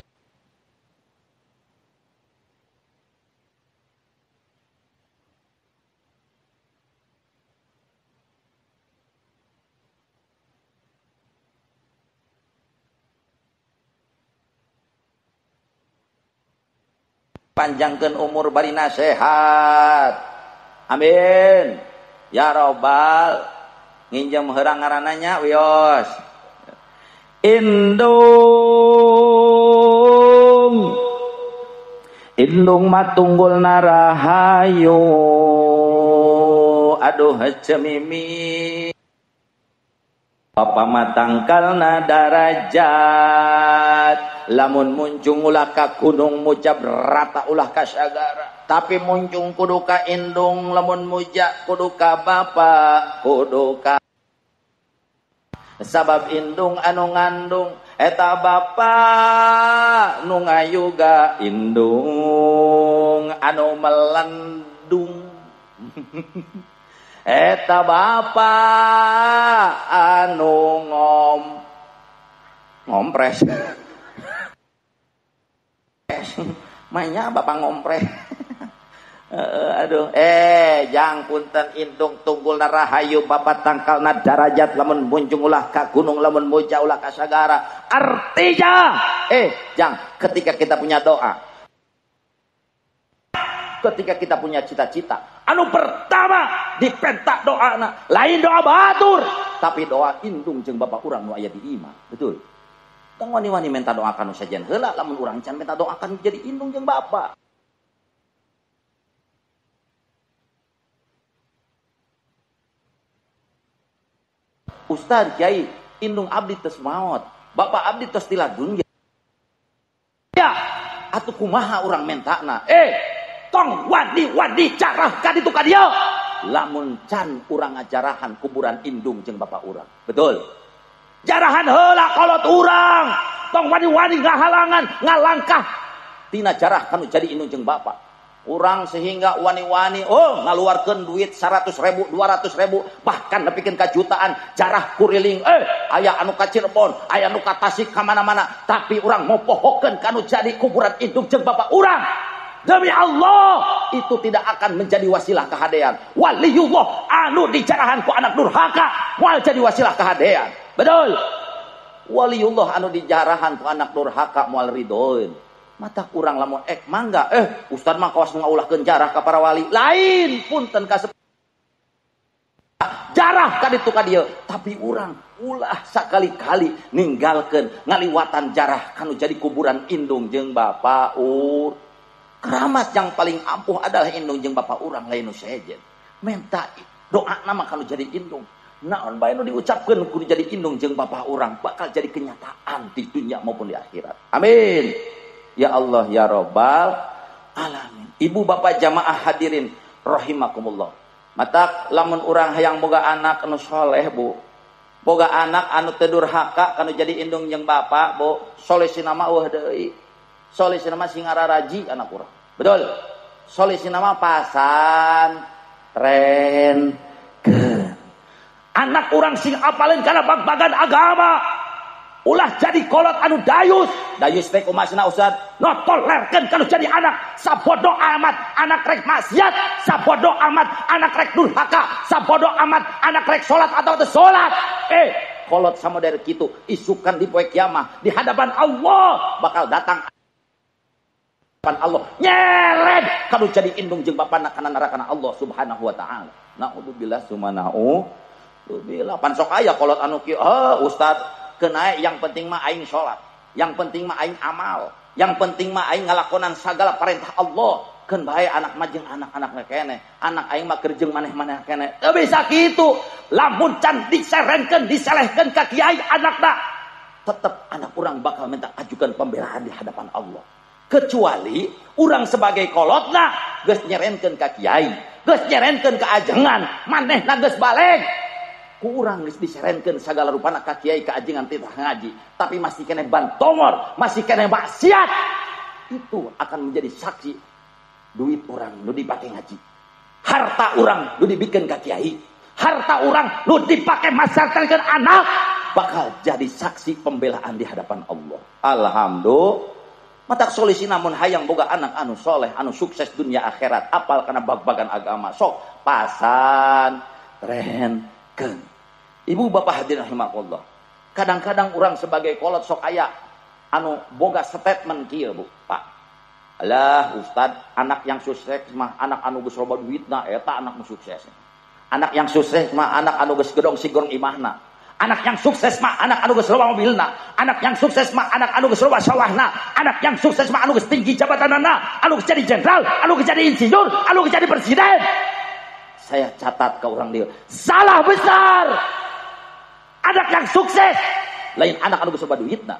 Speaker 1: panjangkeun umur barina sehat. Amin. Ya robbal nginjem heurang ngaranna nya wios. Indung matunggul narahayu. aduh cemimi Bapa matangkalna darajat lamun muncung ulah ka gunung mujab rata ulah ka sagara tapi muncung kudu ka indung lamun muja kudu ka bapa kudu ka sabab indung anu ngandung eta bapa nu ngayuga indung anu melendung eta bapa anu ngompres mainnya bapak ngompres aduh jang punten indung tunggulna rahayu bapak tangkalna darajat lamun munjung ulah ka gunung lamun muja ulah ka sagara. Artinya jang ketika kita punya doa, ketika kita punya cita-cita, anu pertama dipentak doana lain doa batur tapi doa indung jeung bapak urang nu aya di imah. Betul. Tong wani-wani minta doa kanu sajen heula lamun urang can minta doa kanu jadi indung jeung bapak. Ustaz kiai indung abdi tos maot, bapak abdi tos tiladun ya atuh kumaha urang mentana tong wani-wani carah ka ditu ka dieu lamun can urang ngajarahan kuburan indung jeung bapak urang. Betul. Jarahan heula kolot urang, tong wani-wani ngahalangan ngalangkah tina jarah kanu jadi indung jeung bapak urang sehingga wani-wani ngaluarkeun duit 100 ribu 200 ribu bahkan nepikeun ka jutaan jarah kuriling aya anu ka Cirebon aya anu ka Tasik ka mana-mana tapi urang mopohokeun kanu jadi kuburan indung jeung bapak urang. Demi Allah itu tidak akan menjadi wasilah kehadean. Waliyullah anu dijarahan ku anak durhaka moal jadi wasilah kehadean. Betul. Waliyullah anu dijarahan ku anak durhaka moal ridhoeun. Mata kurang lamun mangga ustad mah kawas ngaulahkeun jarah ka para wali. Lain punten ka jarah ka ditu ka dieu, tapi urang ulah sakali-kali ninggalkeun ngaliwatan jarah kanu jadi kuburan indung jeung bapa ur. Keramat yang paling ampuh adalah indung jeung bapa urang lain nu sejen. Minta doa nama kalau jadi indung. Naon bae nu diucapkeun kudu jadi indung jeung bapa urang bakal jadi kenyataan di dunia maupun di akhirat. Amin. Ya Allah ya Rabbal alamin. Ibu bapak jamaah hadirin rahimakumullah. Matak lamun urang hayang boga anak anu soleh bu. Boga anak anu teu durhaka kanu jadi indung jeung bapa bu. Soleh sinama eueuh deui. Soleh sinama sing ngararaji anak urang. Betul. Soleh sinama pasan tren ke. Anak urang sing apaleun kana bag-bagan agama. Ulah jadi kolot anu dayus. Dayus teh kumaha Ustaz? No tolerkeun kalau jadi anak sabodo amat anak rek maksiat, sabodo amat anak rek durhaka, sabodo amat anak rek salat atau teu salat. Kolot sama dari kitu isukan di poe kiamah di hadapan Allah bakal datang Allah nyeret kalau jadi indung jeung bapana kana neraka Allah Subhanahu wa taala. Naudzubillah summa naudzubillah. Pan sok aya kolot anu kieu, ustaz kenae yang penting mah aing salat, yang penting mah aing amal, yang penting mah aing ngalakonan sagala perintah Allah. Keun bae anak mah jeung anak-anak keneh, anak aing mah keur jeung maneh-maneh keneh. Teu bisa kitu. Lamun can diserenkeun, diselehkeun ka kiai anakna, tetep anak urang bakal minta ajukan pembelaan di hadapan Allah. Kecuali urang sebagai kolotna geus nyerenkeun ka kiai, geus nyerenkeun ka ajengan, manehna geus baleg. Ku urang geus diserenkeun sagala rupana ka kiai ka ajengan titah ngaji, tapi masih keneh bantomor, masih keneh maksiat. Itu akan menjadi saksi duit urang nu dipake ngaji. Harta urang nu dibikeun ka kiai, harta urang nu dipake masarkeun anak bakal jadi saksi pembelaan di hadapan Allah. Alhamdulillah. Matak solusi namun hayang boga anak anu soleh, anu sukses dunia akhirat, apal kana bag-bagan agama, sok pasan renkeun. Ibu bapak hadirin rahimakumullah. Kadang-kadang orang sebagai kolot sok aya anu boga statement kieu bu, Pak. Alah ustad, anak yang sukses mah anak anu geus loba duitna eta anak nu sukses. Anak yang sukses mah anak anu geus gedong sigorong imahna. Anak yang sukses mah anak anu geus loba mobilna, anak yang sukses mah anak anu geus loba sawahna, anak yang sukses mah anu geus tinggi jabatanana, anu geus jadi jenderal, anu geus jadi insinyur, anu geus jadi presiden. Saya catat ke orang dia. Salah besar. Anak yang sukses lain anak anu geus loba duitna.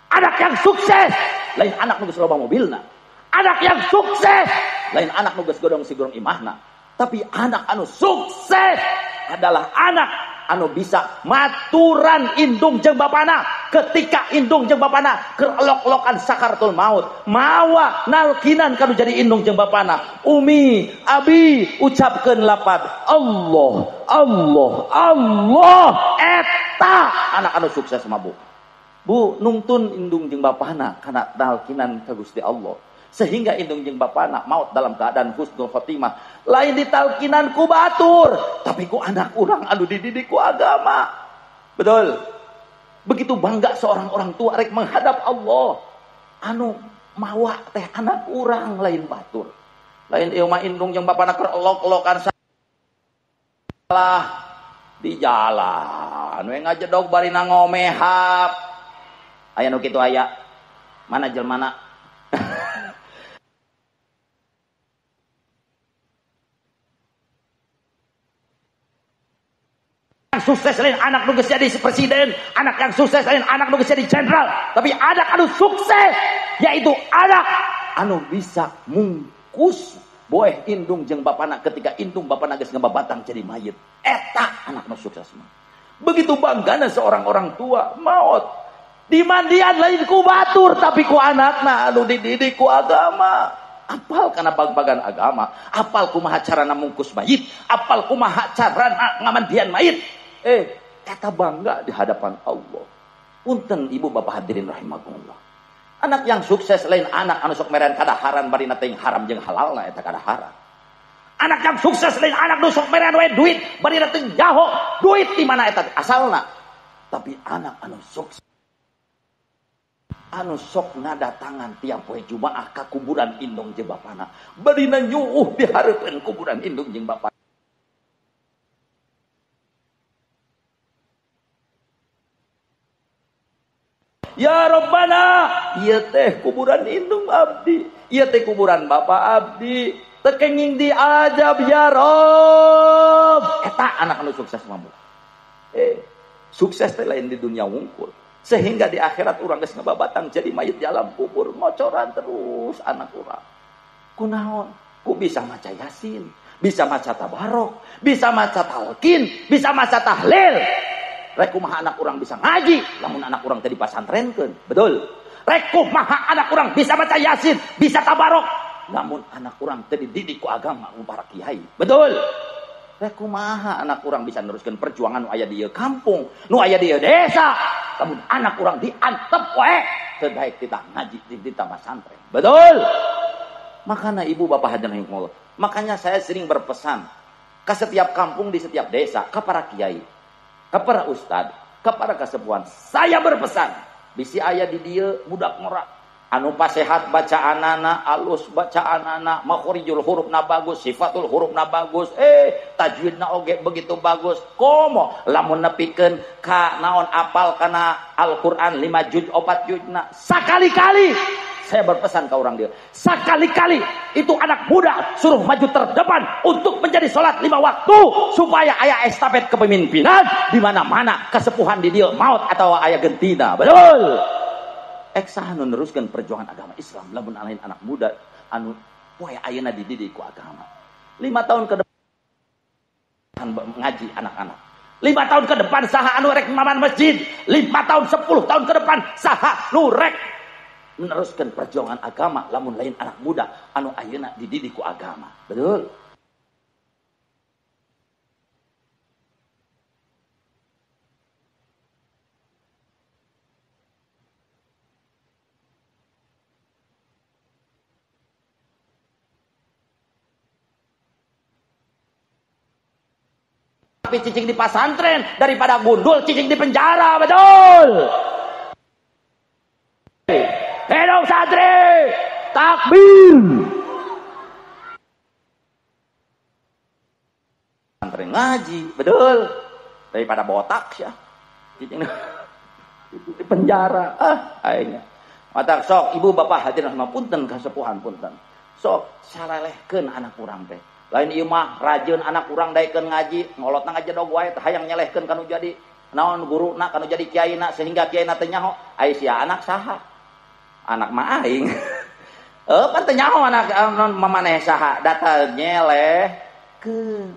Speaker 1: Anak yang sukses lain anak nu geus loba mobilna. Anak yang sukses lain anak nu geus godong sigorong imahna. Tapi anak anu sukses adalah anak anu bisa maturan indung jeung bapana ketika indung jeung bapana keur elok-elokan sakaratul maut mawa nalkinan kanu jadi indung jeung bapana umi abi ucapkeun lapad Allah Allah Allah eta anak anu sukses mah bu. Bu nungtun indung jeung bapana kana nalkinan ka Gusti Allah sehingga indung jeung bapana maut dalam keadaan husnul khotimah lain ditalkinan ku batur tapi ku anak urang anu dididik ku agama. Betul. Begitu bangga seorang orang tua rek menghadap Allah anu mawa teh anak urang lain batur. Lain ieu mah indung jeung bapana keur elok-elokan salah di jalan we ngajedog bari ngomehap. Aya nu kitu aya. Mana jelmana? Yang sukses lain anak nu geus jadi presiden, anak yang sukses lain anak nu geus jadi jenderal, tapi anak anu sukses yaitu anak anu bisa mungkus boeh indung jeung bapana ketika indung bapana geus ngababatang jadi mayit. Eta anak nu sukses mah. Begitu banggana seorang orang tua maot dimandian lain ku batur tapi ku anakna anu dididik ku agama. Apal kana bag-bagan agama, apal kumaha carana mungkus mayit, apal kumaha carana ngamandian mayit. Kata bangga di hadapan Allah. Punten ibu bapak hadirin rahimakumullah. Anak yang sukses lain anak anu sok meren kadaharan bari na teuing haram jeung halalna eta kadaharan. Anak yang sukses lain anak nu sok meren we duit bari na teuing jaho duit di mana eta asalna. Tapi anak anu sukses anu sok ngadatangan tiap poe Jumaah ka kuburan indung jeung bapana barina nyuuh di hareupeun kuburan indung jeung bapana. Ya Rabbana, ieu teh kuburan indung abdi, ieu teh kuburan bapa abdi, teu kenging diajab ya Rob. Eta anak anu sukses mah. Sukses teh lain di dunia wungkul. Sehingga di akhirat urang geus ngababatang jadi mayit di alam kubur ngocoran terus anak urang. Kunaon? Ku bisa maca Yasin, bisa maca tabarok, bisa maca talqin, bisa maca tahlil. Rek kumaha anak urang bisa ngaji lamun anak urang teh dipasantrenkeun. Betul. Rek kumaha anak urang bisa maca Yasin, bisa tabarok lamun anak urang teh dididik ku agama ku para kiai. Betul. Rek kumaha anak urang bisa neruskeun perjuangan nu aya di ieu kampung, nu aya di ieu desa. Lamun anak urang diantep wae teu daek titah ngaji, titah pasantren. Betul. Makanya ibu bapak hadirin rahimakumullah, makanya saya sering berpesan ke setiap kampung di setiap desa, ke para kiai, ke para ustad, ke para kasepuhan. Saya berpesan, bisi aya di dieu budak ngora anu pasehat bacaanana, alus bacaanana, makhorijul hurufna bagus, sifatul hurufna bagus, tajwidna oge begitu bagus. Komo lamun nepikeun ka naon apal kana Al-Qur'an 5 juz 4 juzna. Sakali-kali saya berpesan ke orang dia, sekali-kali itu anak muda suruh maju terdepan untuk menjadi sholat 5 waktu supaya ayah estafet kepemimpinan di mana-mana kesepuhan di dia maut atau ayah gentina. Betul. Eksa anu neruskan perjuangan agama Islam lamun lain anak muda anu poe ayeuna dididik ku agama. 5 tahun ke depan ngaji anak-anak. 5 tahun ke depan saha anu rek maman masjid. 5 tahun 10 tahun ke depan saha nu rek meneruskan perjuangan agama lamun lain anak muda anu ayeuna dididik ku agama. Betul. Tapi cicing di pasantren daripada gundul cicing di penjara. Betul. Hidup santri, takbir. Santri ngaji, betul. Daripada botak ya. Cicing di penjara. Aingnya. Matak sok ibu bapak hadirin rahmat punten kasepuhan punten. Sok sarelehkeun anak urang teh. Lain ieu mah rajeun anak urang daekeun ngaji, ngolotna ngajedog wae hayang nyelehkeun kanu jadi naon guruna, kanu jadi kiaina sehingga kiaina teu nyaho. Ai sia anak saha? Anak mah aing. Pan teu nyaho anak mamaneh saha, data nyelehkeun.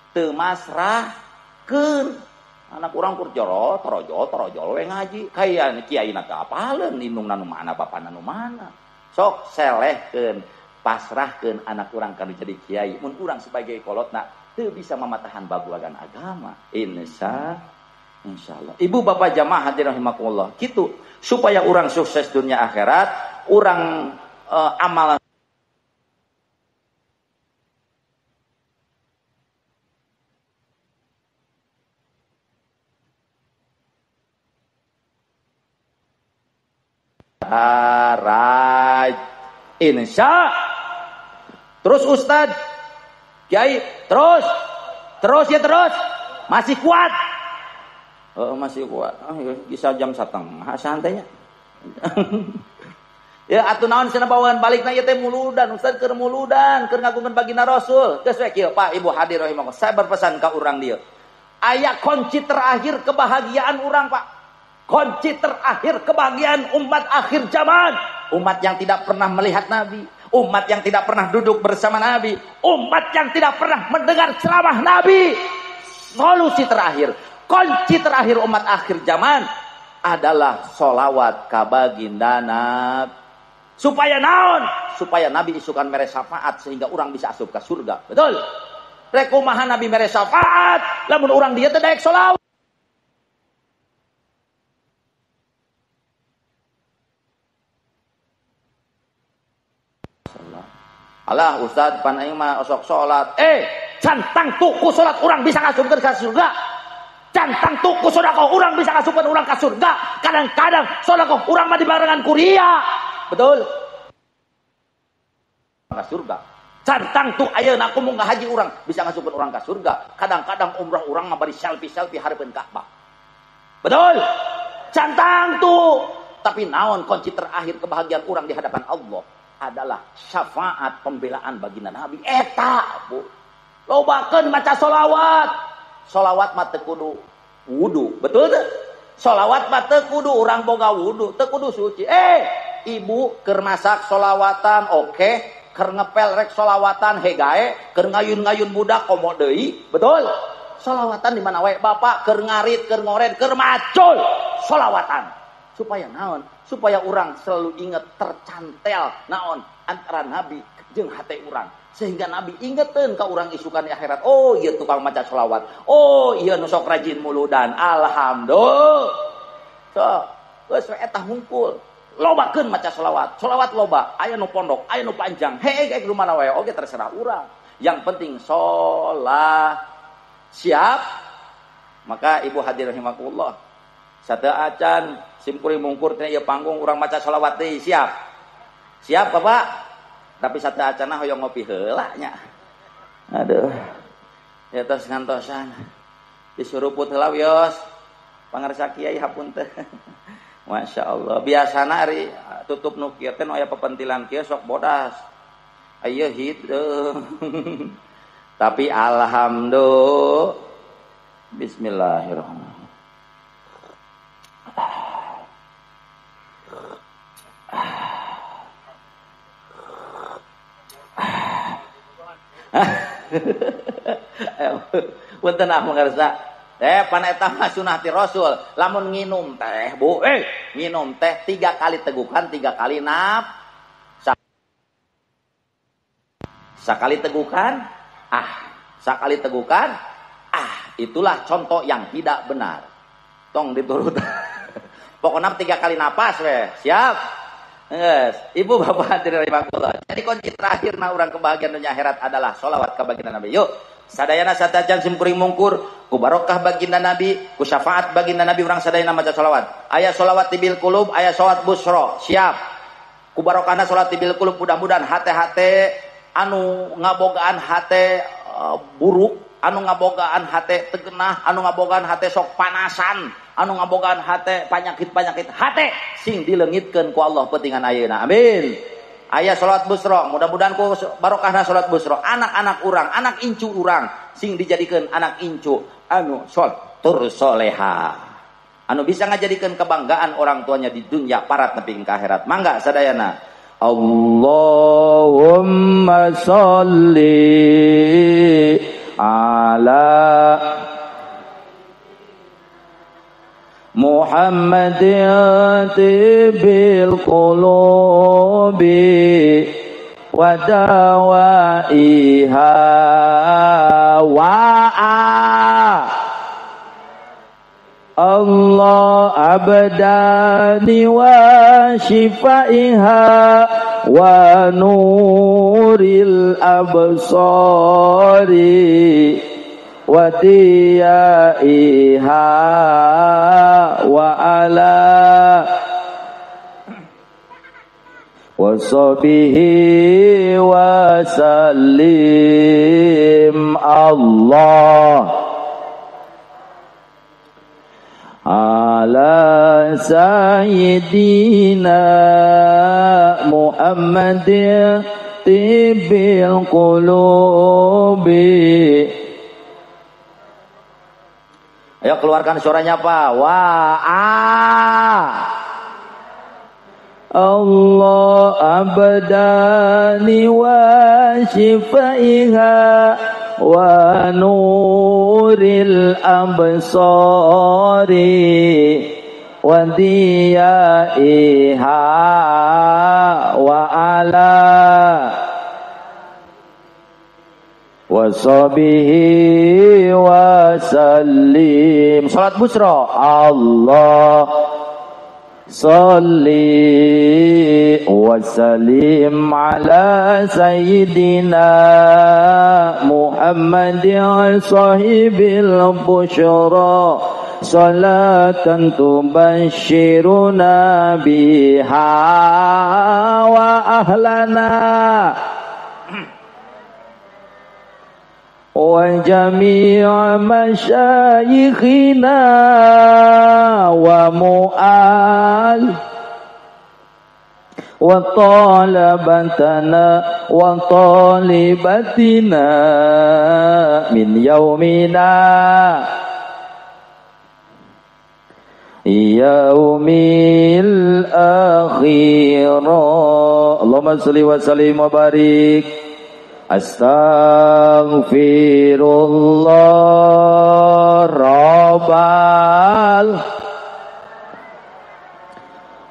Speaker 1: Teu masrahkeun. Anak urang kur joro, torojol we ngaji. Kaya kiaina teu apaleun indungna nu mana bapana nu mana. Sok selehkeun. Pasrahkeun anak urang kanu jadi kiai. Mun urang sebagai kolotna teu bisa mamatahan baguagan agama. Insyaallah. Ibu bapak jamaah hadirin rahimakumullah. Kitu supaya urang sukses dunia akhirat, urang amalan raj insya. Terus Ustad Kiai terus ya terus masih kuat. Masih kuat. Bisa jam 1:30 santainya. Ya atuh naon cenah bawaan balikna ieu teh muludan Ustad keur muludan keur ngagungkeun baginda Rasul. Geus we kieu Pak Ibu hadir rahimakumullah. Saya berpesan ka urang dieu. Aya kunci terakhir kebahagiaan urang Pak. Kunci terakhir kebahagiaan umat akhir zaman. Umat yang tidak pernah melihat Nabi, umat yang tidak pernah duduk bersama Nabi, umat yang tidak pernah mendengar ceramah Nabi. Solusi terakhir, kunci terakhir umat akhir zaman adalah solawat ka baginda Nabi. Supaya naon? Supaya Nabi isukan mere syafaat sehingga orang bisa asup ke surga. Betul? Rek kumaha Nabi mere syafaat lamun urang dieu teu daek solawat. Alah Ustad pan aing mah osok salat. Cantang tuku salat urang bisa ngasupkeun ka surga. Cantang tuku sedekah urang bisa ngasupkeun urang ka surga. Kadang-kadang sedekah urang mah dibarengan ku ria. Betul? Ka surga. Cantang tuh ayeuna aku mau ngahaji urang bisa ngasupkeun urang ka surga. Kadang-kadang umrah urang mah bari selfie-selfie hareupeun Ka'bah. Betul? Cantang tuh. Tapi naon kunci terakhir kebahagiaan urang di hadapan Allah? Adalah syafaat pembelaan baginda Nabi. Eta bu. Lobakeun maca solawat. Solawat mah teu kudu wudu. Betul teu? Solawat mah teu kudu urang boga wudu, teu kudu suci. Ibu keur masak solawatan oke, keur ngepel rek solawatan hegae, keur ngayun-ngayun budak komo deui. Betul? Solawatan di mana wae bapak keur ngarit, keur ngoren, keur macul, solawatan. Supaya naon? Supaya orang selalu ingat tercantel naon antara Nabi jeung hate urang. Sehingga Nabi ingeteun ka urang isukan di akhirat. Oh iya tukang maca selawat. Oh iya nu sok rajin muludan. Alhamdulillah. So, geus we eta hungkul. Lobakeun maca selawat. Selawat loba, aya nu pondok, aya nu panjang. Hei nu mana wae oge terserah urang. Yang penting sholat. Siap? Maka ibu hadirin rahimakumullah. Sateu acan simkuring mungkur tina ieu panggung urang maca sholawat deui siap. Siap Bapak? Tapi sateu acanna hoyong ngopi heula nya. Aduh. Ya tos ngantosan. Disuruput heula wios. Pangarsa kiai hapunten. Masya Allah. Biasana ari tutup nu kieu teh nu aya pepentilan kieu sok bodas. Aya hideung. Tapi alhamdulillah. Bismillahirrahmanirrahim. Punten ah mangarsa. Pan eta mah sunah ti Rasul. Lamun nginum teh, Bu, nginum teh 3 kali tegukan, 3 kali nap. Sakali tegukan, ah. Sakali tegukan, ah. Itulah contoh yang tidak benar. Tong diturut. Pokoknya 3 kali napas weh. Siap? Yes. Ibu bapak hadirin rahimakumullah. Jadi kunci terakhir na urang kebahagiaan dunia akhirat adalah sholawat ka baginda Nabi. Yuk, sadayana satajan simkuring mungkur ku barokah baginda Nabi, ku syafaat baginda Nabi urang sadayana maca sholawat. Aya sholawat tibil qulub, aya sholawat busro. Siap. Ku barokahna sholawat tibil qulub mudah-mudahan hate-hate anu ngabogaan hate buruk, anu ngabogaan hate tegenah, anu ngabogaan hate sok panasan, anu ngabogaan hate panyakit-panyakit hate sing dilengitkeun ku Allah pentingan ayeuna. Amin. Aya salat busro, mudah-mudahan ku barokahna salat busro. Anak-anak urang, anak incu urang sing dijadikeun anak incu anu sol tur soleha. Anu bisa ngajadikeun kebanggaan orang tuanya di dunia parat nepi ka akhirat. Mangga sadayana.
Speaker 2: Allahumma sholli ala Muhammad tibil qulubi wa dawaiha wa Allah abdani wa shifaiha wa nuril absari wa diyaiha wa ala wa sahbihi wa sallim. Allah ala sayyidina Muhammadin tibbil qulubi.
Speaker 1: Ayo keluarkan suaranya Pak. Wa a
Speaker 2: Allah abdani wa shifaiha wa nuril absari wa diyaiha wa ala wa sahbihi wa sallim.
Speaker 1: Salat busro.
Speaker 2: Allah salli wa sallim ala sayyidina Muhammadin sahibil busyra salatan tubashshiruna biha wa ahlana wa jami'a masyayikhina wa mu'al wa talabatana wa talibatina min yaumina yaumil akhirah.
Speaker 1: Allahumma sholli wa sallim wa barik.
Speaker 2: Astaghfirullah Rabbal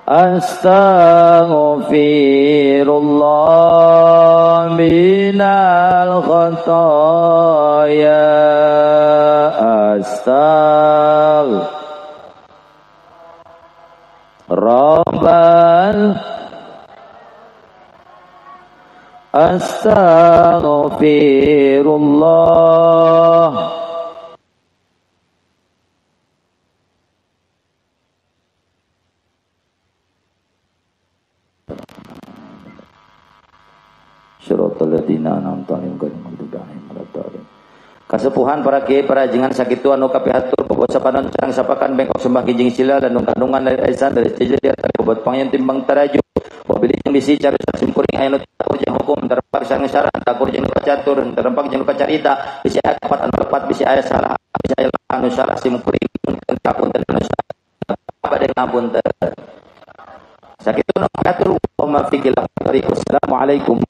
Speaker 2: Astaghfirullah minal khotoya. Astaghfir Rabbal Astaghfirullah.
Speaker 1: Shiratal ladzina an'amta 'alaihim ghairil maghdubi 'alaihim waladdallin. Kasepuhan para kiai para jengan sakitu anu kapihatur bobot sapanon carang sapakan bengkok sembah kijing sila dan kandungan dari aisan dari tijil bobot pangyan timbang taraju. Wabili yang bisi cari simkuring aya nu takur jeung hukum terpak sareng syarat takur jeung lupa catur terempak jeung lupa carita bisi aya kapat anu lepat bisi aya salah bisi aya anu salah simkuring kapunten anu salah bade ngapunten. Sakitu nu katur wa ma fi. Assalamualaikum.